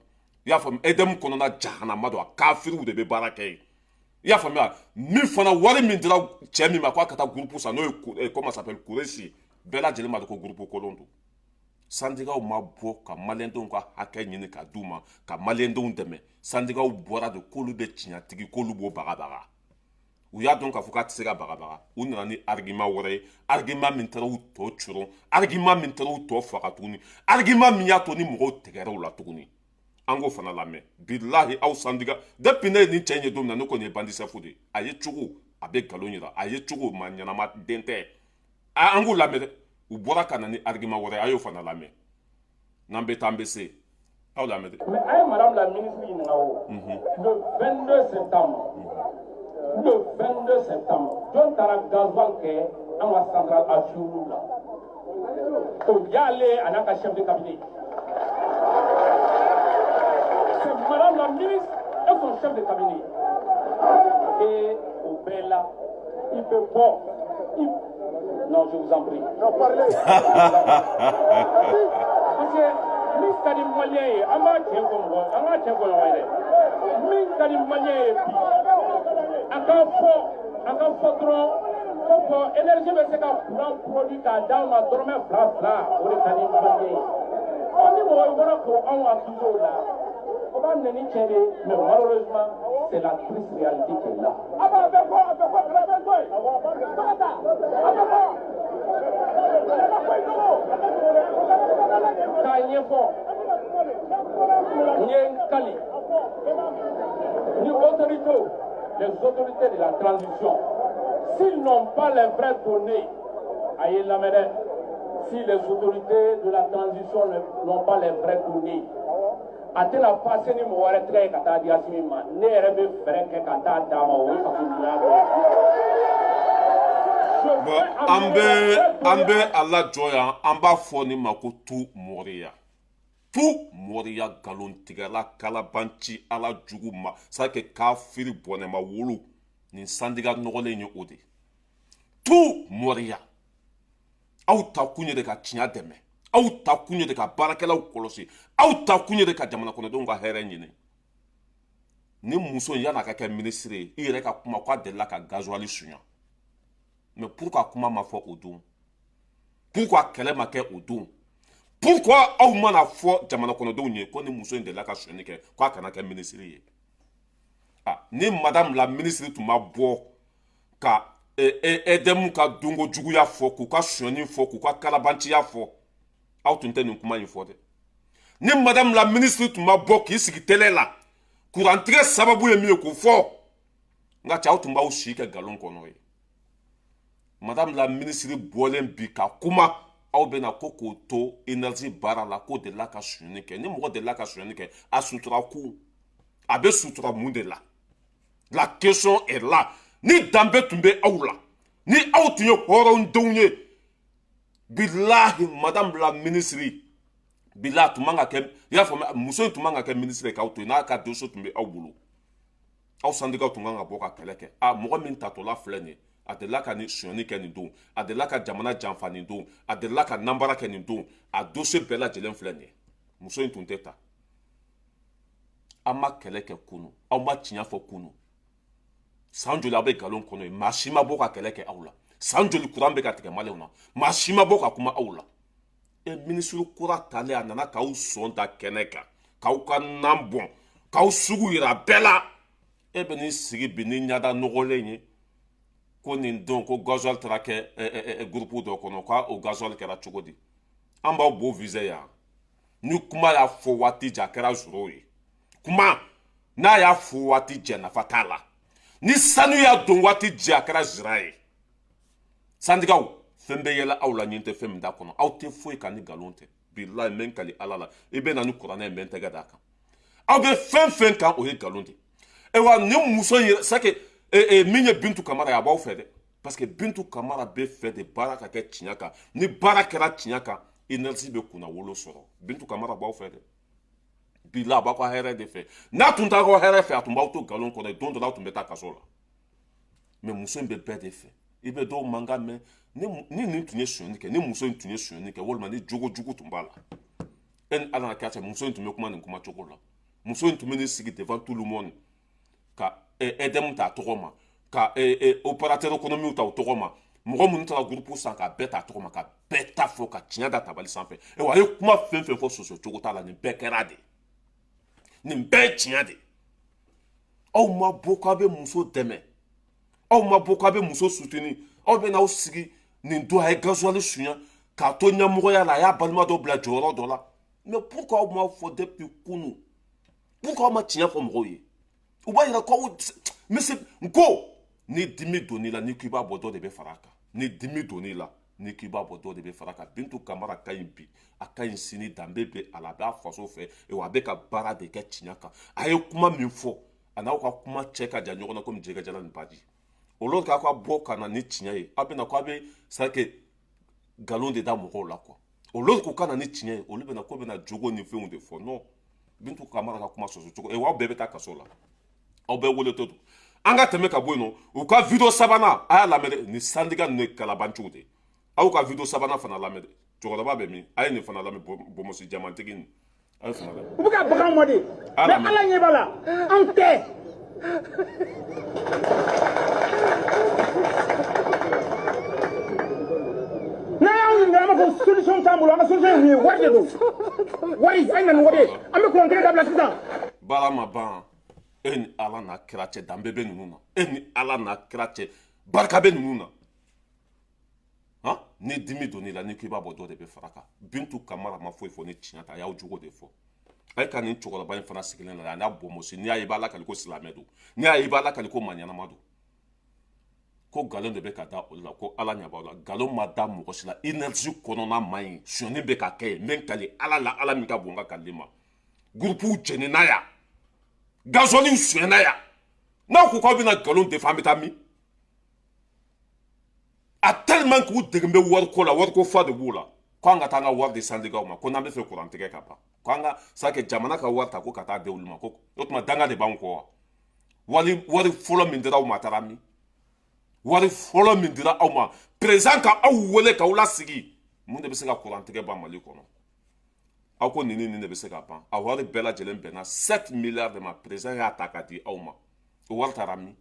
I y'a faamu, EDM kɔnɔna jahanama don, a kafiriw de bɛ baara kɛ yen. I y'a faamuya, min fana wari min dira cɛ min ma k'a ka taa groupe san, n'o ye comment ça s'appelle, Kuresi, bɛɛ lajɛlen b'a dɔn ko groupe kolon don. Sandikaw ma bɔ ka maliyɛndenw ka hakɛ ɲini ka d'u ma, ka maliyɛndenw dɛmɛ. Sandikaw bɔra de k'olu bɛ tiɲɛtigi, k'olu b'o bagabaga. U y'a dɔn k'a fɔ k'a tɛ se ka bagabaga, u nana ni argument wɛrɛ ye, argument min taara u tɔ coron, argument min taara u tɔ faga tuguni, argument min y'a to ni mɔgɔw tɛgɛrɛ u la tuguni. An k'o fana lamɛn. Bilahi, aw sandika, depuis ne ye nin cɛ in ye don min na, ne kɔni ye bandit chef de ye. A ye cogo, a bɛ nkalon yira, a ye cogo, maa ɲɛnama den tɛ. An k'u lamɛn dɛ. U bɔra ka na ni argument wɛrɛ ye, a y'o fana lamɛn. N'an bɛ taa, an bɛ se aw lamɛn dɛ. Mais a ye madame la ministre ɲininka o. Le 22 septembre, le 22 septembre, jɔn taara gasoil kɛ an ka centrale à fioul la? O y'ale a n'a ka chef de cabinet. C'est madame la ministre et son chef de cabinet. Et au bɛɛ la, il peut bɔ. Non, je vous en prie. Non, parlez. Parce que min ka di maliyɛn ye, an b'a tiɲɛ fɔ mɔgɔ, an k'a tiɲɛ fɔ ɲɔgɔn ye dɛ. Min ka di maliyɛn ye bi, a ka fɔ, a ka fɔ dɔrɔn ko bon, énergie bɛ se ka courant produit k'a d'anw ma dɔrɔmɛ fila fila, o de ka di maliyɛn ye. Ɔ, ni mɔgɔ bɔra k'o anw accuser o la, o b'a minɛ ni tiɲɛ de ye, mais malheureusement, c'est la triste réalité qui est là. A b'a bɛɛ fɔ, a bɛɛ fɔ, kana fɛn to yen. Tɔgɔ ta, a bɛɛ fɔ. Kana foyi dogo. K'a ɲɛfɔ, n ye n kali ni autorités, les autorités de la transition, s'ils n'ont pas les vraies données, a ye lamɛn dɛ, si les autorités de la transition n'ont pas les vraies données, a tɛna passer ni mɔgɔ wɛrɛ tɛgɛ ye ka taa di Asimi ma. Ne yɛrɛ bɛ fɛɛrɛ kɛ ka taa d'a ma, o ye faso ɲuman dɔ ye. Bon, an bɛ a lajɔ yan. An b'a fɔ nin ma ko tu mɔriya, tu mɔriya, nkalontigɛla, kalabanci, ala jugu ma c'est kafiri bɔnɛma wolo. Nin sandika nɔgɔlen ye o de tu mɔriya. Aw ta kun ye de ka tiɲɛ dɛmɛ, aw ta kun ye de ka baarakɛlaw kɔlɔsi, aw ta kun ye de ka jamana kɔnɔdenw ka hɛrɛ ɲini. Ni muso in, yan'a ka kɛ minisiri ye, i yɛrɛ ka kuma k'a delila ka gasoil suɲa, mais pourquoi kuma ma fɔ o don? Pourquoi kɛlɛ ma kɛ o don? Pourquoi aw mana fɔ jamana kɔnɔdenw ye ko ni muso in delila ka sonyani kɛ, k'a kana kɛ minisiri ye? Ah, ni madame la ministre tun ma bɔ ka EDM ka donko juguya fɔ, k'u ka sonyani fɔ, k'u ka kalabanciya fɔ, aw tun tɛ nin kuma in fɔ dɛ. Ni madame la ministre tun ma bɔ k'i sigi télé la, kurantigɛ sababu ye min ye k'o fɔ, nka cɛ, aw tun b'aw si kɛ nkalon kɔnɔ ye. Madame la ministre bɔlen bi ka kuma, aw bɛna ko k'o to énergie baara la, k'o delila ka sonyani kɛ. Ni mɔgɔ delila ka sonyani kɛ, a sutura ko a bɛ sutura mun de la? La question est là. Ni danbe tun bɛ aw la, ni aw tun ye hɔrɔndenw ye, bilahi, madame la ministre, bilahi, tun man ka kɛ. I y'a faamuya, muso in tun man ka kɛ ministre ye k'aw to yen. N'a ka dossier tun bɛ aw bolo, aw sandikaw tun kan ka bɔ ka kɛlɛ kɛ. A mɔgɔ min tatɔla filɛ nin ye, a delila ka nin sonyani kɛ nin don, a delila ka jamana janfa nin don, a delila ka nanbara kɛ nin don, a dossier bɛɛ lajɛlen filɛ nin ye. Muso in tun tɛ ta. Aw ma kɛlɛ kɛ kunu, aw ma tiɲɛ fɔ kunu. San joli aw bɛ nkalon kɔnɔ yen, maa si ma bɔ ka kɛlɛ kɛ aw la? San joli kuran bɛ ka tigɛ maliyɛnw na, maa si ma bɔ ka kuma aw la? E minisiri kura talen, a nana k'aw sɔn da kɛnɛ kan, k'aw ka nan bɔn, k'aw sugu yira bɛɛ la. E bɛ n'i sigi bi ni ɲada nɔgɔlen ye ko nin don ko gasoil taara kɛ groupe dɔ kɔnɔ, k'a o gasoil kɛra cogo di? An b'aw bo visé yan. Ni kuma y'a fɔ waati jɛ, a kɛra zoro ye. Kuma n'a y'a fɔ waati jɛ, nafa t'a la. Ni sanu y'a don waati jɛ, a kɛra zira ye. Sandikaw, fɛn bɛ yɛlɛ aw la, ɲin tɛ fɛn min da kɔnɔ. Aw tɛ foyi kan ni nkalon tɛ. Bilahi, n bɛ n kali ala la, i bɛ na ni kuranɛ ye, n bɛ n tɛgɛ d'a kan. Aw bɛ fɛn fɛn kan, o ye nkalon de ye. Wa nin muso in yɛrɛ, c'est que min ye Bintu Kamara ye, a b'aw fɛ dɛ, parce que Bintu Kamara bɛ fɛ de baara ka kɛ tiɲɛ kan. Ni baara kɛra tiɲɛ kan, énergie bɛ kunna wolo sɔrɔ. Bintu Kamara b'aw fɛ dɛ, bilahi, a b'aw ka hɛrɛ de fɛ. N'a tun t'aw ka hɛrɛ fɛ, a tun b'aw to nkalon kɔnɔ. Don dɔ la, aw tun bɛ taa kaso la. Mais muso in bɛ bɛɛ de fɛ. I bɛ dɔw mankan mɛn. Ni nin tun ye sonyɛni kɛ, ni muso in tun ye sonyɛni kɛ, walima ni jogo jugu tun b'a la, e ni Ala na kɛ cɛ, muso in tun bɛ kuma nin kuma cogo la. Muso in tun bɛ nin sigi devant tout le monde ka EDM ta a tɔgɔ ma, ka opérateur économique ta o tɔgɔ ma, mɔgɔ minnu taara groupe san k'a bɛɛ ta a tɔgɔ ma, ka bɛɛ ta fɔ, ka tiɲɛ da tabali sanfɛ. A ye kuma fɛn fɛn fɔ sɔsɔ cogo t'a la, nin bɛɛ kɛra de, nin bɛɛ ye tiɲɛ de. Aw ma bɔ k'aw bɛ muso dɛmɛ, aw ma bɔ k'aw bɛ muso soutenir, aw bɛ n'aw sigi nin don a ye gasoil suɲɛ k'a to ɲɛmɔgɔya la, a y'a balima dɔ bila jɔyɔrɔ dɔ la. Mais pourquoi aw m'a fɔ depuis kunun? Pourquoi aw ma tiɲɛ fɔ mɔgɔw ye? U b'a yira k'aw monsieur n ko ni dimi donn'i la, n'i k'i b'a bɔ, dɔ de bɛ fara a kan. Ni dimi donn'i la, n'i k'i b'a bɔ, dɔ de bɛ fara a kan. Bintu Kamara ka ɲi bi, a ka ɲi sini, danbe bɛ a la, a b'a faso fɛ, wa a bɛ ka baara de kɛ tiɲɛ kan. A ye kuma min fɔ, a n'aw ka kuma cɛ ka jan ɲɔgɔn na komi jɛgɛjalan ni baji. Olu k'aw ka bɔ ka na ni tiɲɛ ye, aw bɛna k'aw bɛ c'est nkalon de da mɔgɔw la quoi. Olu ko ka na ni tiɲɛ ye, olu bɛna ko bɛna jogo ni fɛnw de fɔ. Non, Bintu Kamara ka kuma sɔsɔ cogo, aw bɛɛ bɛ taa kaso la, aw bɛɛ wele to don. An ka tɛmɛ ka bɔ yen nɔ, u ka vidéo sabanan a y'a lamɛn dɛ. Nin syndicat ninnu ye kalabanciw de ye. Aw ka vidéo sabanan fana lamɛn dɛ. Cɛkɔrɔba bɛ min? A ye nin fana lamɛn, bonbonsi jamantigi nin, a ye fana lamɛn. U bɛ ka bagan mɔ de, mais Ala ɲɛ b'a la, anw tɛ. N'an y'anw ɲininka, an b'a fɔ solution t'an bolo. An ka solution ye mun ye? Wari de don, wari. A ye na ni wari ye, an bɛ kuran tigɛ dabila sisan. Baara ma ban. E ni Ala n'a kira cɛ, danbe bɛ ninnu na. E ni Ala n'a kira cɛ, barika bɛ ninnu na. Han, ni dimi donn'i la, n'i k'i b'a bɔ, dɔ de bɛ fara kan. Bintu Kamara ma foyi fɔ ni tiɲɛ tɛ, a y'aw jogo de fɔ. A ye ka nin cɛkɔrɔba in fana sigilen la, a n'a bɔnbɔsi. N'i y'a ye i b'a lakali ko silamɛ don, n'i y'a ye i b'a lakali ko maa ɲɛnama don. Ko nkalon de bɛ ka da olu la, ko Ala ɲɛ b'aw la. Nkalon ma da mɔgɔ si la. Énergie kɔnɔna man ɲi, sonyɛni bɛ ka kɛ yen. N bɛ n kali Ala la, Ala min ka bon n ka kalili ma. Groupe jɛnina yan, gasoil sonyɛna yan. N'aw ko k'aw bɛna nkalon de fɔ, an bɛ taa min? A tellement k'u degun bɛ wariko la, wariko fa de b'u la. Ko an ka taa an ka wari di syndicat ma, ko n'an bɛ fɛ kuran tigɛ ka ban, ko an ka c'est jamana ka wari ta ko ka taa di olu ma. Ko o tuma danga de b'anw kɔ wa? Wari fɔlɔ min dira aw ma, a taara min? Wari fɔlɔ min dira aw ma, président ka aw wele k'aw lasigi, mun de bɛ se ka kuran tigɛ ban Mali kɔnɔ? Aw ko nin ni nin de bɛ se ka ban. A wari bɛɛ lajɛlen bɛnna 7 milliards de ma. Président y'a ta ka di aw ma, o wari taara min?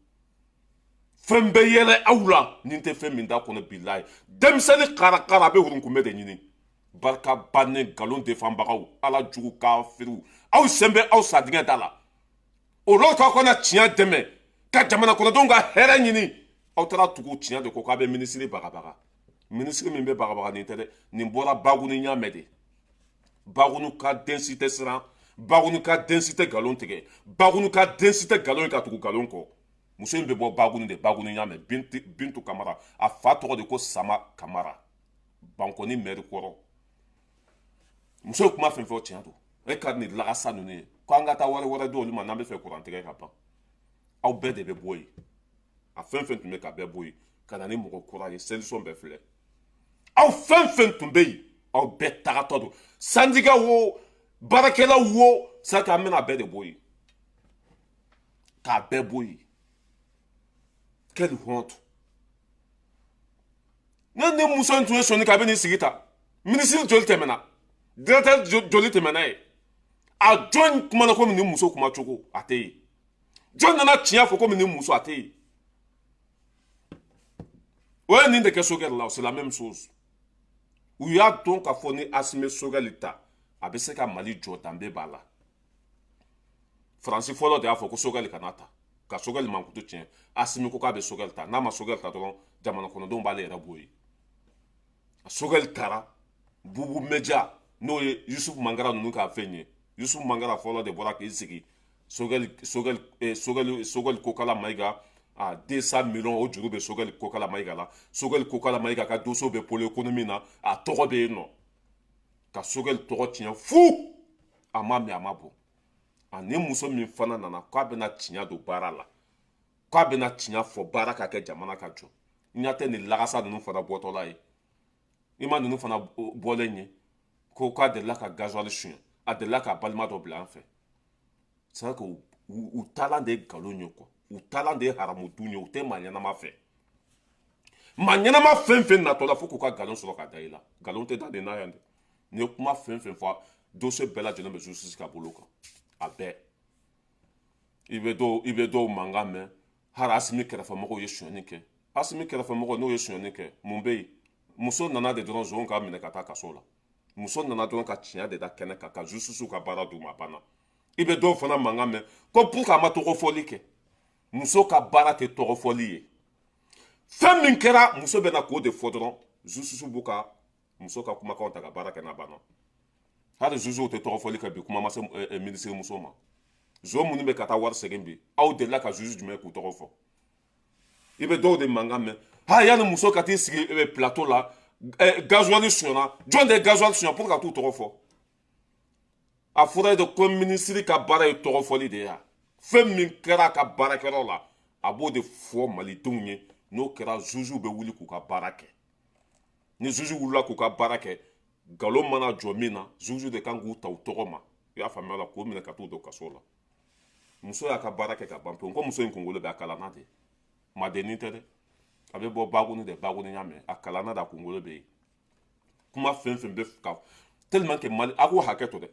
Fɛn bɛ yɛlɛ aw la ni tɛ fɛn min da kɔnɔ. Bilayi, denmisɛnnin karakara a bɛ hurunkunbɛ de ɲini. Barika bannen, nkalon defanbagaw, Ala jugu kafiriw, aw sen bɛ aw sa dingɛ da la. O l'o k'aw kana tiɲɛ dɛmɛ ka jamana kɔnɔdenw ka hɛrɛ ɲini. Aw taara tugu tiɲɛ de ko k'a bɛ minisiri bagabaga. Minisiri min bɛ bagabaga nin tɛ dɛ, nin bɔra Baguni ɲamɛ de. Bagunu ka den si tɛ siran, Bagunu ka den si tɛ nkalon tigɛ, Bagunu ka den si tɛ nkalon ye ka tugu nkalon kɔ. Muso in bɛ bɔ Bagunu de, Bagunu ɲamɛ. Bintu Kamara, a fa tɔgɔ de ko Sama Kamara, Bankɔni mɛri kɔrɔ. Muso ye kuma fɛn fɛn tiɲɛ don. E ka nin lagasa ninnu ye ko an ka taa wari wɛrɛ di olu ma n'an bɛ fɛ kuran tigɛ ka ban. Aw bɛɛ de bɛ bɔ yen. A fɛn fɛn tun bɛ ka bɛɛ bɔ yen ka na ni mɔgɔ kura ye, solution bɛɛ filɛ. Aw fɛn fɛn tun bɛ yen, aw bɛɛ tagatɔ don. Syndicat wo, baarakɛlaw wo, c'est an bɛna bɛɛ de bɔ yen, k'a bɛɛ bɔ yen. Quelle honte! Ne ni muso in tun ye sɔnni kɛ, a bɛ nin sigi ta. Minisiri joli tɛmɛna, directeur joli tɛmɛna ye? A jɔn kumana komi nin muso kuma cogo, a tɛ yen. Jɔn nana tiɲɛ fɔ komi nin muso, a tɛ yen. O ye nin de kɛ Sogɛli la, c'est la même chose. U y'a dɔn k'a fɔ ni Asimi Sogɛli ta, a bɛ se ka Mali jɔ, danbe b'a la. Faransi fɔlɔ de y'a fɔ ko Sogɛli kana ta, ka Sogɛli mankutu tiɲɛ. Asimi ko k'a bɛ Sogɛli ta, n'a ma Sogɛli ta dɔrɔn, jamana kɔnɔdenw b'ale yɛrɛ bɔ yen. Sogɛli taara Bubu Meja, n'o ye Yusufu Mangara ninnu ka fɛn ye. Yusufu Mangara fɔlɔ de bɔra k'i sigi Sogɛli, Sogɛli, Sogɛli, Sogɛli Kokala Mayiga, a 200 millions o juru bɛ Sogɛli Kokala Mayiga la. Sogɛli Kokala Mayiga ka dossier bɛ pôle économie na, a tɔgɔ bɛ yen nɔ. Ka Sogɛli tɔgɔ tiɲɛ fu, a ma mɛn, a ma bɔ. Ani muso min fana nana k'a bɛna tiɲɛ don baara la, k'a bɛna tiɲɛ fɔ, baara ka kɛ, jamana ka jɔ. Ɲa tɛ nin lagasa ninnu fana bɔtɔla ye. I ma ninnu fana bɔlen ye ko k'a delila ka gasoil suɲɛ, a delila k'a balima dɔ bila an fɛ. C'est vrai que U taalan de ye nkalon ye quoi, u taalan de ye haramudun ye. U tɛ maa ɲɛnama fɛ. Maa ɲɛnama fɛn fɛn natɔ la, fo k'u ka nkalon sɔrɔ ka da i la. Nkalon tɛ da nin na yan dɛ. N'i ye kuma fɛn fɛn fɔ, dossier bɛɛ lajɛlen bɛ justice ka bolo kan, a bɛɛ. I bɛ dɔw mankan mɛn, hali Asimi kɛrɛfɛmɔgɔw ye sonyɛni kɛ. Asimi kɛrɛfɛmɔgɔw, n'o ye sonyɛni kɛ, mun bɛ yen? Muso nana de dɔrɔn, zon k'a minɛ ka taa kaso la. Muso nana dɔrɔn ka tiɲɛ de da kɛnɛ kan, ka justice ka baara d'u ma, a banna. I bɛ dɔw fana mankan mɛn ko pour que a ma tɔgɔ fɔli kɛ. Muso ka baara tɛ tɔgɔ fɔli ye. Fɛn min kɛra, muso bɛ na k'o de fɔ dɔrɔn, justice b'u ka muso ka kumakanw ta ka baara kɛ n'a banna. Hali jugew tɛ tɔgɔ fɔli kɛ bi, kuma ma se minisiri muso ma. Zon minnu bɛ ka taa wari segin bi, aw delila ka juge jumɛn k'u tɔgɔ fɔ? I bɛ dɔw de mankan mɛn ha, yanni muso ka t'i sigi plateau la, gasoil sonyana. Jɔn de ye gasoil sonya pour ka t'u tɔgɔ fɔ? A fɔra de ko minisiri ka baara ye tɔgɔ fɔli de ye. Fɛn min kɛra a ka baarakɛyɔrɔ la, a b'o de fɔ malidenw ye. N'o kɛra, jugew bɛ wuli k'u ka baara kɛ. Ni juge wulila k'u ka baara kɛ, nkalon mana jɔ min na, juge de kan k'u ta u tɔgɔ ma, i y'a faamuya la, k'o minɛ ka t'u don kaso la. Muso y'a ka baara kɛ ka ban pewu. Ko muso in kunkolo bɛ a kalanna de, madennin tɛ dɛ, a bɛ bɔ baguni de, baguni y'a mɛn, a kalanna de, a kunkolo bɛ yen. Kuma fɛn fɛn bɛ ka tellement que Mali, a k'o hakɛ to dɛ,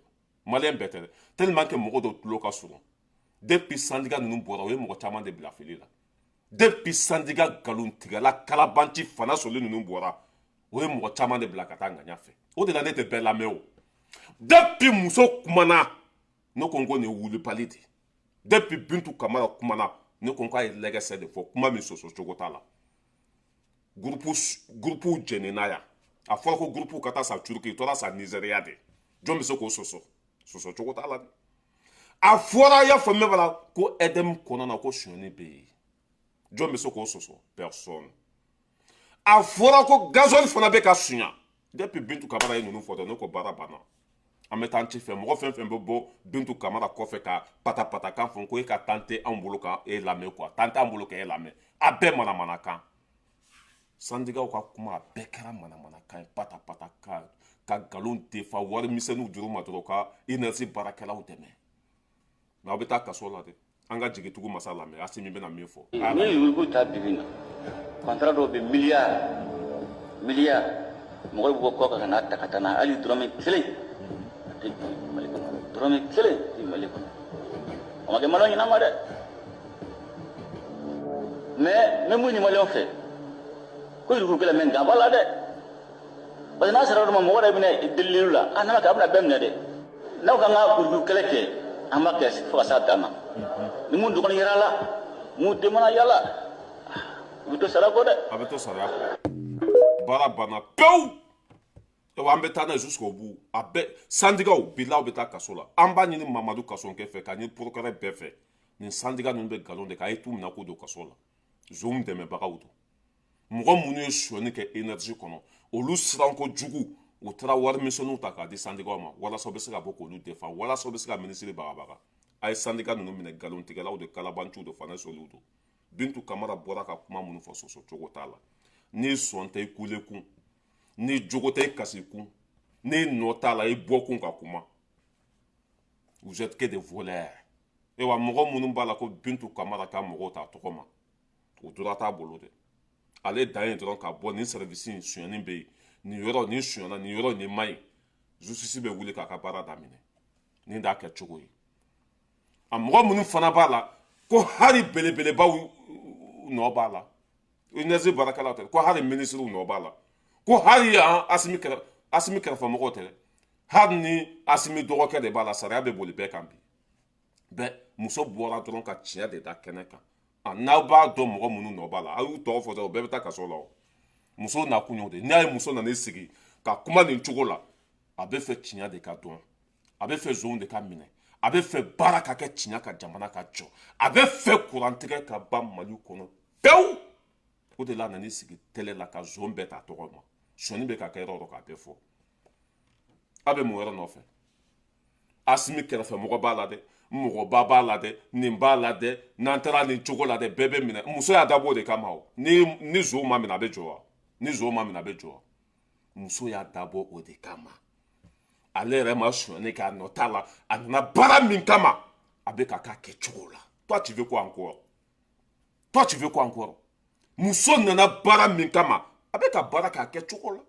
maliyɛn bɛɛ tɛ dɛ, tellement que mɔgɔ dɔw tulo ka surun. Depuis syndicat ninnu bɔra, o ye mɔgɔ caman de bila fili la. Depuis syndicat nkalontigɛla kalabanci fana sɔli ninnu bɔra, o ye mɔgɔ caman de bila ka taa ŋaɲa fɛ. O de la ne tɛ bɛɛ lamɛn o. Depuis muso kumana, ne ko n ko nin ye wulibali de. Depuis Bintu Kamara kumana, ne ko n k'a ye lɛgɛsɛ de fɔ, kuma min sɔsɔ cogo t'a la. Groupe jɛnina yan, a fɔra ko groupe ka taa sa Turuki, tora sa Nizeriya de. Jɔn bɛ se k'o sɔsɔ? Sɔsɔ cogo t'a la dɛ. A fɔra, y'a faamuya b'a la, ko EDM kɔnɔna na ko sonyɛni bɛ yen. Jɔn bɛ se k'o sɔsɔ? Personne. A fɔra ko gasoil fana bɛ ka sunya. Depuis Bintu Kamara ye ninnu fɔ dɔrɔn, ne ko baara banna, an bɛ taa an ci fɛ. Mɔgɔ fɛn fɛn bɛ bɔ Bintu Kamara kɔfɛ ka patapata kan fɔ ko e ka tan tɛ anw bolo ka e lamɛn quoi, tan t'an bolo ka e lamɛn, a bɛɛ manamanakan. Sandikaw ka kuma, a bɛɛ kɛra manamanakan ye, patapata kan, ka nkalon defa, wari misɛnninw juru ma dɔrɔn ka énergie baarakɛlaw dɛmɛ. Nka aw bɛ taa kaso la dɛ. An ka jigitugu masa lamɛn, Asimi bɛna min fɔ. Ni yurugu ta bibi na, contrat dɔw bɛ miliyari miliyari, mɔgɔw bɛ bɔ kɔ kan ka n'a ta ka taa n'a ye, hali dɔrɔmɛ kelen a tɛ bin Mali kɔnɔ, dɔrɔmɛ kelen tɛ Mali kɔnɔ. O ma kɛ maliyɛnw ɲɛna ma dɛ. Mais n bɛ mun ɲini maliyɛnw fɛ? Ko yurugu kɛlɛ mɛ, nka b'a la dɛ, parce que n'a sera yɔrɔ ma, mɔgɔ yɛrɛ bɛna delili la, a n'a ma kɛ, a bɛna bɛɛ minɛ dɛ. N'aw kan ka yurugu kɛlɛ kɛ, an b'a kɛ fo ka s'a dan na. Ni mun dɔgɔnin yɛrɛ la, mun den mana yala, u bɛ to sara kɔ dɛ. A bɛ to sariya kɔ, baara banna pewu. Wa an bɛ taa n'a ye jusqu'au bout. A bɛɛ syndicat bilaw bɛ taa kaso la. An b'a ɲini Mamadu Kasonkɛ fɛ, ka ɲini procureur bɛɛ fɛ, nin syndicat ninnu bɛ nkalon de kan, a ye t'u minɛ k'u don kaso la. Zonw dɛmɛbagaw don. Mɔgɔ minnu ye sonyɛni kɛ énergie kɔnɔ, olu siranko jugu, u taara warimisɛnninw ta k'a di syndicat ma walasa u bɛ se ka bɔ k'olu defa, walasa u bɛ se ka minisiri bagabaga. A ye syndicat ninnu minɛ, nkalontigɛlaw de, kalabanciw de, fana sɔliw don. Bintu Kamara bɔra ka kuma minnu fɔ, sɔsɔ cogo t'a la. N'i sɔn tɛ, i kule kun. N'i jogo tɛ, i kasi kun. N'i nɔ t'a la, i bɔ kun ka kuma. Vous êtes que des voleurs. Ewa, mɔgɔ minnu b'a la ko Bintu Kamara ka mɔgɔw ta tɔgɔ ma, o droit t'a bolo dɛ. Ale dan ye dɔrɔn ka bɔ nin service in sonyɛni bɛ yen, nin yɔrɔ nin sonyɛna, nin yɔrɔ nin man ɲi, justice bɛ wuli k'a ka baara daminɛ. Nin t'a kɛ cogo ye. A mɔgɔ minnu fana b'a la ko hali belebelebaw nɔ b'a la, énergie baarakɛlaw tɛ, ko hali minisiriw nɔ b'a la, ko hali yan Asimi kɛrɛ, Asimi kɛrɛfɛmɔgɔw tɛ dɛ, hali ni Asimi dɔgɔkɛ de b'a la, sariya bɛ boli bɛɛ kan bi. Bɛɛ muso bɔra dɔrɔn ka tiɲɛ de da kɛnɛ kan. A n'aw b'a dɔn mɔgɔ minnu nɔ b'a la, aw y'u tɔgɔ fɔ dɔrɔn, o bɛɛ bɛ taa kaso la. O muso nakun y'o de. N'i y'a ye muso nan'i sigi ka kuma nin cogo la, a bɛ fɛ tiɲɛ de ka dɔn, a bɛ fɛ zonw de ka minɛ, a bɛ fɛ baara ka kɛ tiɲɛ ka, jamana ka jɔ, a bɛ fɛ kurantigɛ ka ban Mali kɔnɔ pewu. O de la a nan'i sigi télé la ka zon bɛɛ ta tɔgɔ ma, sɔnni bɛ ka kɛ yɔrɔ o yɔrɔ, k'a bɛɛ fɔ. A bɛ mun wɛrɛ nɔfɛ? Asimi kɛrɛfɛ mɔgɔ b'a la dɛ, mɔgɔba b'a la dɛ, nin b'a la dɛ. N'an taara nin cogo la dɛ, bɛɛ bɛ minɛ. Muso y'a dabɔ o de kama o. Ni zon ma minɛ, a bɛ jɔ wa? Ni zon ma minɛ, a bɛ jɔ wa? Muso y'a dabɔ o de kama. Ale yɛrɛ ma sonyani kɛ, a nɔ t'a la. A nana baara min kama, A bɛ ka k'a kɛcogo la. Toi, tu veux quoi encore? Toi, tu veux quoi encore? Muso nana baara min kama, a bɛ ka baara k'a kɛcogo la.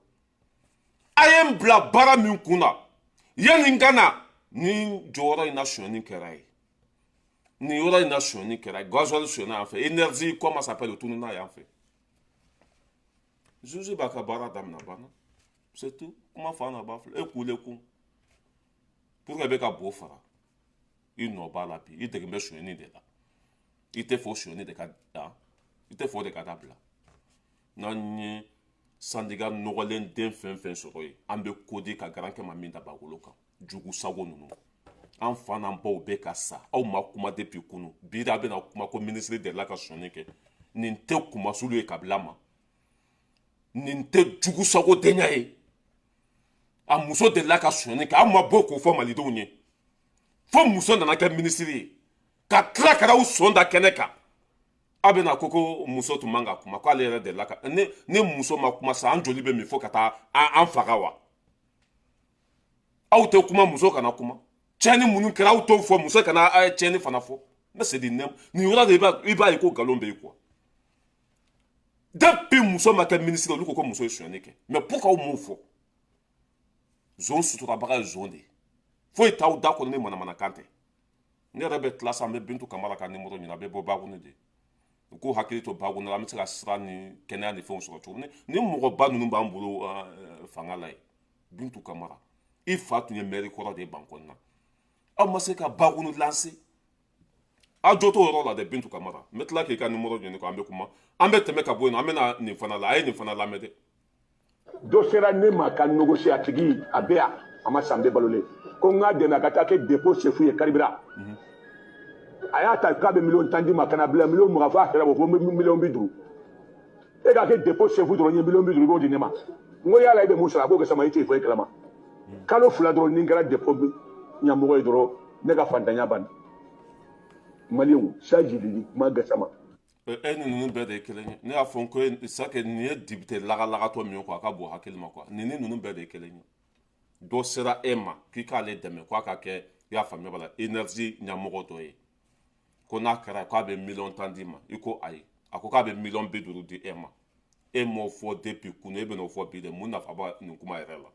A ye n bila baara min kun na, yanni n ka na ni jɔyɔrɔ in na, sonyani kɛra ye. Nin yɔrɔ in na, sonyani kɛra ye. Gasoil sonyana yan fɛ, énergie, comment ça s'appelle, o tununa yan fɛ. Juge b'a ka baara daminɛ, a banna, c'est tout. Kuma fa na ba filɛ, e k'u le kun pour que i bɛ ka bo fara i nɔ b'a la. Bi i degen bɛ sonyani de la, i tɛ fɛ o sonyani de ka dan, i tɛ fɛ o de ka dabila. N'an ye syndicat nɔgɔlen den fɛn fɛn sɔrɔ yen, an bɛ kodi ka garankɛ ma min da bakolo kan. Jugu sago ninnu, an fa n'an baw bɛ ka sa, aw ma kuma depuis kunu. Bi de a bɛna kuma ko minisiri delila ka sonyani kɛ. Nin tɛ kumasulu ye kabila ma, nin tɛ jugu sago denya ye. A muso delila ka sonyani kɛ, aw ma bɔ k'o fɔ malidenw ye, fo muso nana kɛ minisiri ye ka tila ka aw sɔn da kɛnɛ kan. Aw bɛna ko muso tun man ka kuma, k'ale yɛrɛ delila ka ni muso ma kuma sa, an joli bɛ min fo ka taa an faga wa? Aw tɛ kuma, muso kana kuma. Tiɲɛni minnu kɛra, aw t'o fɔ, muso kana a ye tiɲɛni fana fɔ. Mais c'est du nin yɔrɔ de, i b'a ye ko nkalon bɛ yen quoi. Depuis muso ma kɛ minisiri, olu ko muso ye sonyani kɛ, mais pourquoi aw m'o fɔ? Zon suturabaga ye zon de ye, foyi t'aw da kɔnɔ ni manamanakan tɛ. Ne yɛrɛ bɛ tila sisan, n bɛ Bintu Kamara ka nimoro ɲini, a bɛ bɔ Bakuni de. U k'u hakili to Bakuni la, an bɛ se ka sira ni kɛnɛya ni fɛnw sɔrɔ cogo min. Ni mɔgɔba ninnu b'an bolo fanga la yen, Bintu Kamara, i fa tun ye mɛri kɔrɔ de ye Bankɔni na, aw ma se ka Bakuni lancer. Aw jɔ t'o yɔrɔ la dɛ. Bintu Kamara, n bɛ tila k'i ka nimoro ɲini ko an bɛ kuma. An bɛ tɛmɛ ka bɔ yen nɔ, an bɛ na nin fana la. A ye nin fana lamɛn dɛ. Dɔ sera ne ma ka négocier, a tigi a bɛ yan, a ma san bɛɛ balolen, ko n k'a dɛmɛ a ka taa kɛ dépôt chef ye carburant. A y'a ta k'a bɛ miliyɔn 10 di ma, ka na bila miliyɔn 20, f'a sera ko miliyɔn 50. E k'a kɛ dépôt chef dɔrɔn ye, miliyɔn 50 i b'o di ne ma. N ko yala i bɛ mun sɔrɔ? A k'o kɛ sama, i tɛ foyi kalama. Kalo 2 dɔrɔn, ni n kɛra dépôt ɲɛmɔgɔ ye dɔrɔn, ne ka fantanya banna. Maliyɛnw, saji de kuma Gasama. E ni ninnu bɛɛ de ye kelen ye. Ne y'a fɔ ko c'est que nin ye député lagalagatɔ min ye quoi, a ka bon hakili ma quoi. Nin ni ninnu bɛɛ de ye kelen ye. Dɔ sera e ma k'i k'ale dɛmɛ k'a ka kɛ, i y'a faamuya b'a la, énergie ɲɛmɔgɔ dɔ ye, ko n'a kɛra k'a bɛ miliyɔn 10 d'i ma, i ko ayi. A ko k'a bɛ miliyɔn 50 di e ma, e m'o fɔ depuis kunu, e bɛn'o fɔ bi de. Mun nafa b'a nin kuma yɛrɛ la?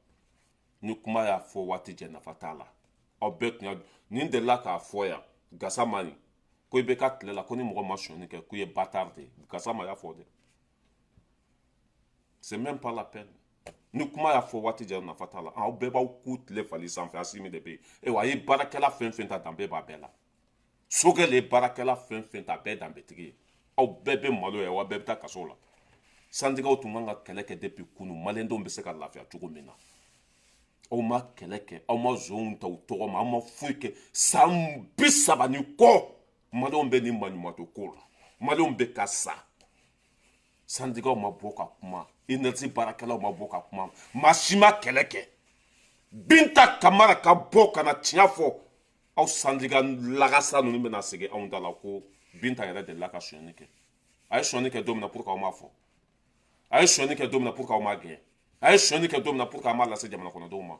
Ni kuma y'a fɔ waati jɛ, nafa t'a la. Aw bɛɛ tun y'a nin delila k'a fɔ yan. Gasama nin ko i bɛ ka tile la, ko ni mɔgɔ ma sonyani kɛ, k'u ye bâtard de ye. Gasama y'a fɔ dɛ. C'est même pas la peine. Ni kuma y'a fɔ waati jɛ, nafa t'a la. Aw bɛɛ b'aw ku tile fali sanfɛ. Asimi de bɛ yen. Ayiwa, a ye baarakɛla fɛn fɛn ta, danbe b'a bɛɛ la. Sogɛl ye baarakɛla fɛn fɛn ta, a bɛɛ danbetigi ye. Aw bɛɛ bɛ malo ye wa, bɛɛ bɛ taa kaso la. Syndicatw tun kan ka kɛlɛ kɛ depuis kunu, maliyɛndenw bɛ se ka lafiya cogo min na. Aw ma kɛlɛ kɛ, aw ma zonw ta u tɔgɔ ma, aw ma foyi kɛ. San 30 ni kɔ, maliyɛnw bɛ nin maɲumatɔ ko la, maliyɛnw bɛ ka sa. Syndicatw ma bɔ ka kuma, énergie baarakɛlaw ma bɔ ka kuma, maa si ma kɛlɛ kɛ. Binta Kamara ka bɔ ka na tiɲɛ fɔ, aw syndicat lagasa ninnu bɛna segin anw da la ko Binta yɛrɛ delila ka sonyani kɛ. A ye sonyani kɛ don min na, pour que aw m'a fɔ. A ye sonyani kɛ don min na, pour que aw m'a gɛn. A ye sonyani kɛ don min na, pour que an m'a lase jamana kɔnɔdenw ma.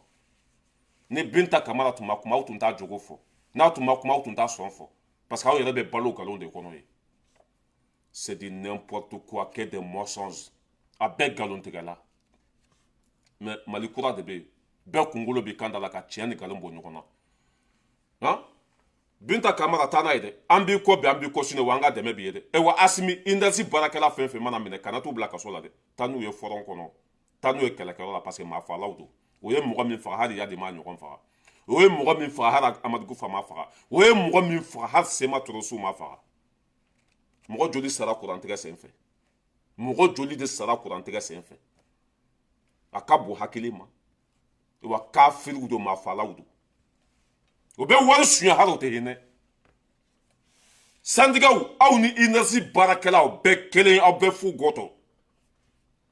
Ni Binta Kamara tun ma kuma, aw tun t'a jogo fɔ. N'a tun ma kuma, aw tun t'a sɔn fɔ, parce que aw yɛrɛ bɛ balo nkalon de kɔnɔ ye. C'est du n'importe quoi, que des mensonges. A bɛɛ nkalon tigɛla. Mais Mali kura de bɛ yen, bɛɛ kunkolo bɛ kan da la ka tiɲɛ ni nkalon bɔ ɲɔgɔn na. Han, Binta Kamara, taa n'a ye dɛ. An b'i kɔ bi, an b'i kɔ sini wa, an ka dɛmɛ b'i ye dɛ. E wa, Asimi, indasi baarakɛla fɛn fɛn mana minɛ, kana t'u bila kaso la dɛ. Taa n'u ye front kɔnɔ, taa n'u ye kɛlɛkɛyɔrɔ la, parce que maa fagalaw don. O ye mɔgɔ min faga, hali Yadi m'a ɲɔgɔn faga. O ye mɔgɔ min faga, hali Amadu Kufa ma faga. O ye mɔgɔ min faga, hali Sema Torosu ma faga. Mɔgɔ joli sara kurantigɛ sen fɛ? Mɔgɔ joli de sara kurantigɛ sen fɛ? A ka bon hakili ma wa, kafiriw don, maa fagalaw don. O bɛ wari suɲɛ, hali o tɛ hinɛ. Syndicatw, aw ni INERSI baarakɛlaw bɛɛ kelen, aw bɛɛ fu gɔtɔ.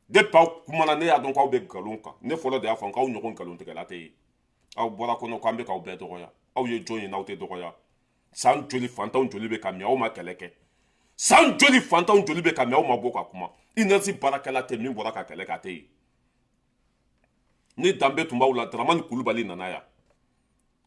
Depuis aw kumana, ne y'a dɔn k'aw bɛ nkalon kan. Ne fɔlɔ de y'a fɔ k'aw ɲɔgɔn nkalontigɛla tɛ yen. Aw bɔra kɔnɔ k'an bɛ k'aw bɛɛ dɔgɔya. Aw ye jɔn ye n'aw tɛ dɔgɔya? San joli fantanw joli bɛ ka min, aw ma kɛlɛ kɛ? San joli fantanw joli bɛ ka min, aw ma bɔ ka kuma? INERSI baarakɛla tɛ min bɔra ka kɛlɛ kɛ, a tɛ yen. Ni danbe tun b'aw la, Dramani Kulubali nana yan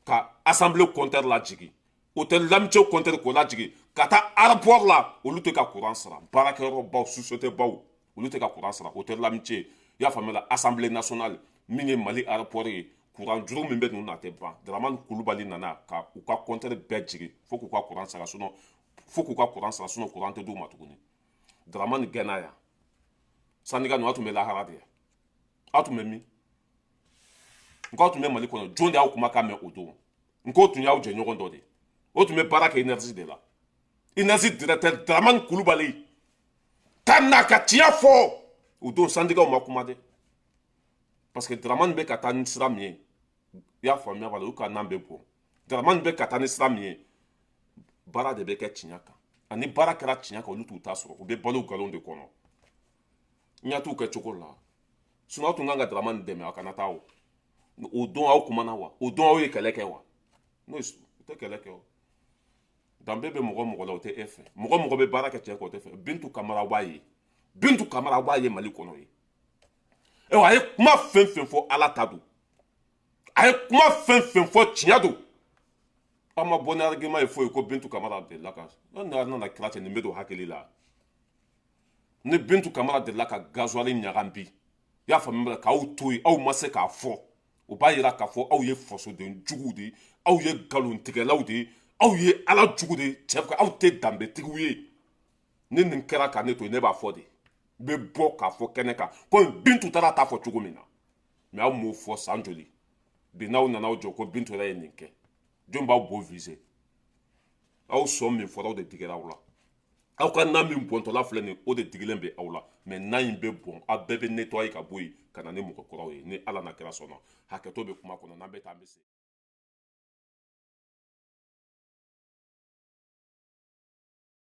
ka assemblée compteur lajigin. Hôtel L'Amitié compteur k'o lajigin ka taa aéroport la, olu tɛ ka courant sara. Baarakɛyɔrɔbaw, société baw, olu tɛ ka courant sara. Hôtel L'Amitié, i y'a faamuya la, Assemblée nationale, min ye Mali aéroport ye, courant juru min bɛ ninnu na, a tɛ ban. Dramane Kulubali nana ka u ka compteur bɛɛ jigin fo k'u ka courant sara, sinon fo k'u ka courant sara, sinon courant tɛ d'u ma tuguni. Dramane gɛnna yan syndicat ninnu, aw tun bɛ lahara de ye, aw tun bɛ min? N k'aw tun bɛ Mali kɔnɔ, jɔn de y'aw kumakan mɛn o don? N k'o tun y'aw jɛɲɔgɔn dɔ de ye, o tun bɛ baara kɛ énergie de la, énergie directeur Dramane Kulubali ka na ka tiɲɛ fɔ o don. Syndicats ma kuma dɛ, parce que Dramane bɛ ka taa ni sira min ye, i y'a faamuya b'a la, olu ka nan bɛ bɔn. Dramane bɛ ka taa ni sira min ye, baara de bɛ kɛ tiɲɛ kan, ani baara kɛra tiɲɛ kan, olu t'u ta sɔrɔ, u bɛ balo nkalon de kɔnɔ. N ɲɛ t'u kɛ cogo la, sinon aw tun kan ka Dramane dɛmɛ a kana taa. O don aw kumana wa? O don aw ye kɛlɛ kɛ wa? N'o o tɛ kɛlɛ kɛ. O danbe bɛ mɔgɔ mɔgɔ la, o tɛ e fɛ. Mɔgɔ mɔgɔ bɛ baara kɛ tiɲɛ kan, o tɛ fɛ. Bintu Kamara b'a ye, Bintu Kamara b'a ye Mali kɔnɔ ye. Ayiwa, a ye kuma fɛn fɛn fɔ, Ala ta don. A ye kuma fɛn fɛn fɔ, tiɲɛ don. Aw ma bɔ ni argument ye foyi ko Bintu Kamara delila ka ne nana kira cɛ, nin bɛ don hakili la. Ni Bintu Kamara delila ka gasoil ɲagami bi, i y'a faamuya, k'aw to yen, aw ma se k'a fɔ, o b'a yira k'a fɔ aw ye fasoden juguw de ye, aw ye nkalontigɛlaw de ye, aw ye Ala jugu de ye. Cɛ, aw tɛ danbetigiw ye. Ni nin kɛra ka ne to yen, ne b'a fɔ de, n bɛ bɔ k'a fɔ kɛnɛ kan komi Bintu taara ta fɔ cogo min na. Mɛ aw m'o fɔ san joli bi? N'aw nana aw jɔ ko Bintu yɛrɛ ye nin kɛ, jɔn b'aw bo viser? Aw sɔn min fɔra, aw de digira aw la. Aw ka na min bɔntɔla filɛ nin, o de digilen bɛ aw la. Mɛ na in bɛ bɔn, aw bɛɛ bɛ nettoyer ka bɔ yen ka na ni mɔgɔ kuraw ye, ni Ala na kira sɔnna. Hakɛto bɛ kuma kɔnɔ, n'an bɛ taa, an bɛ segin.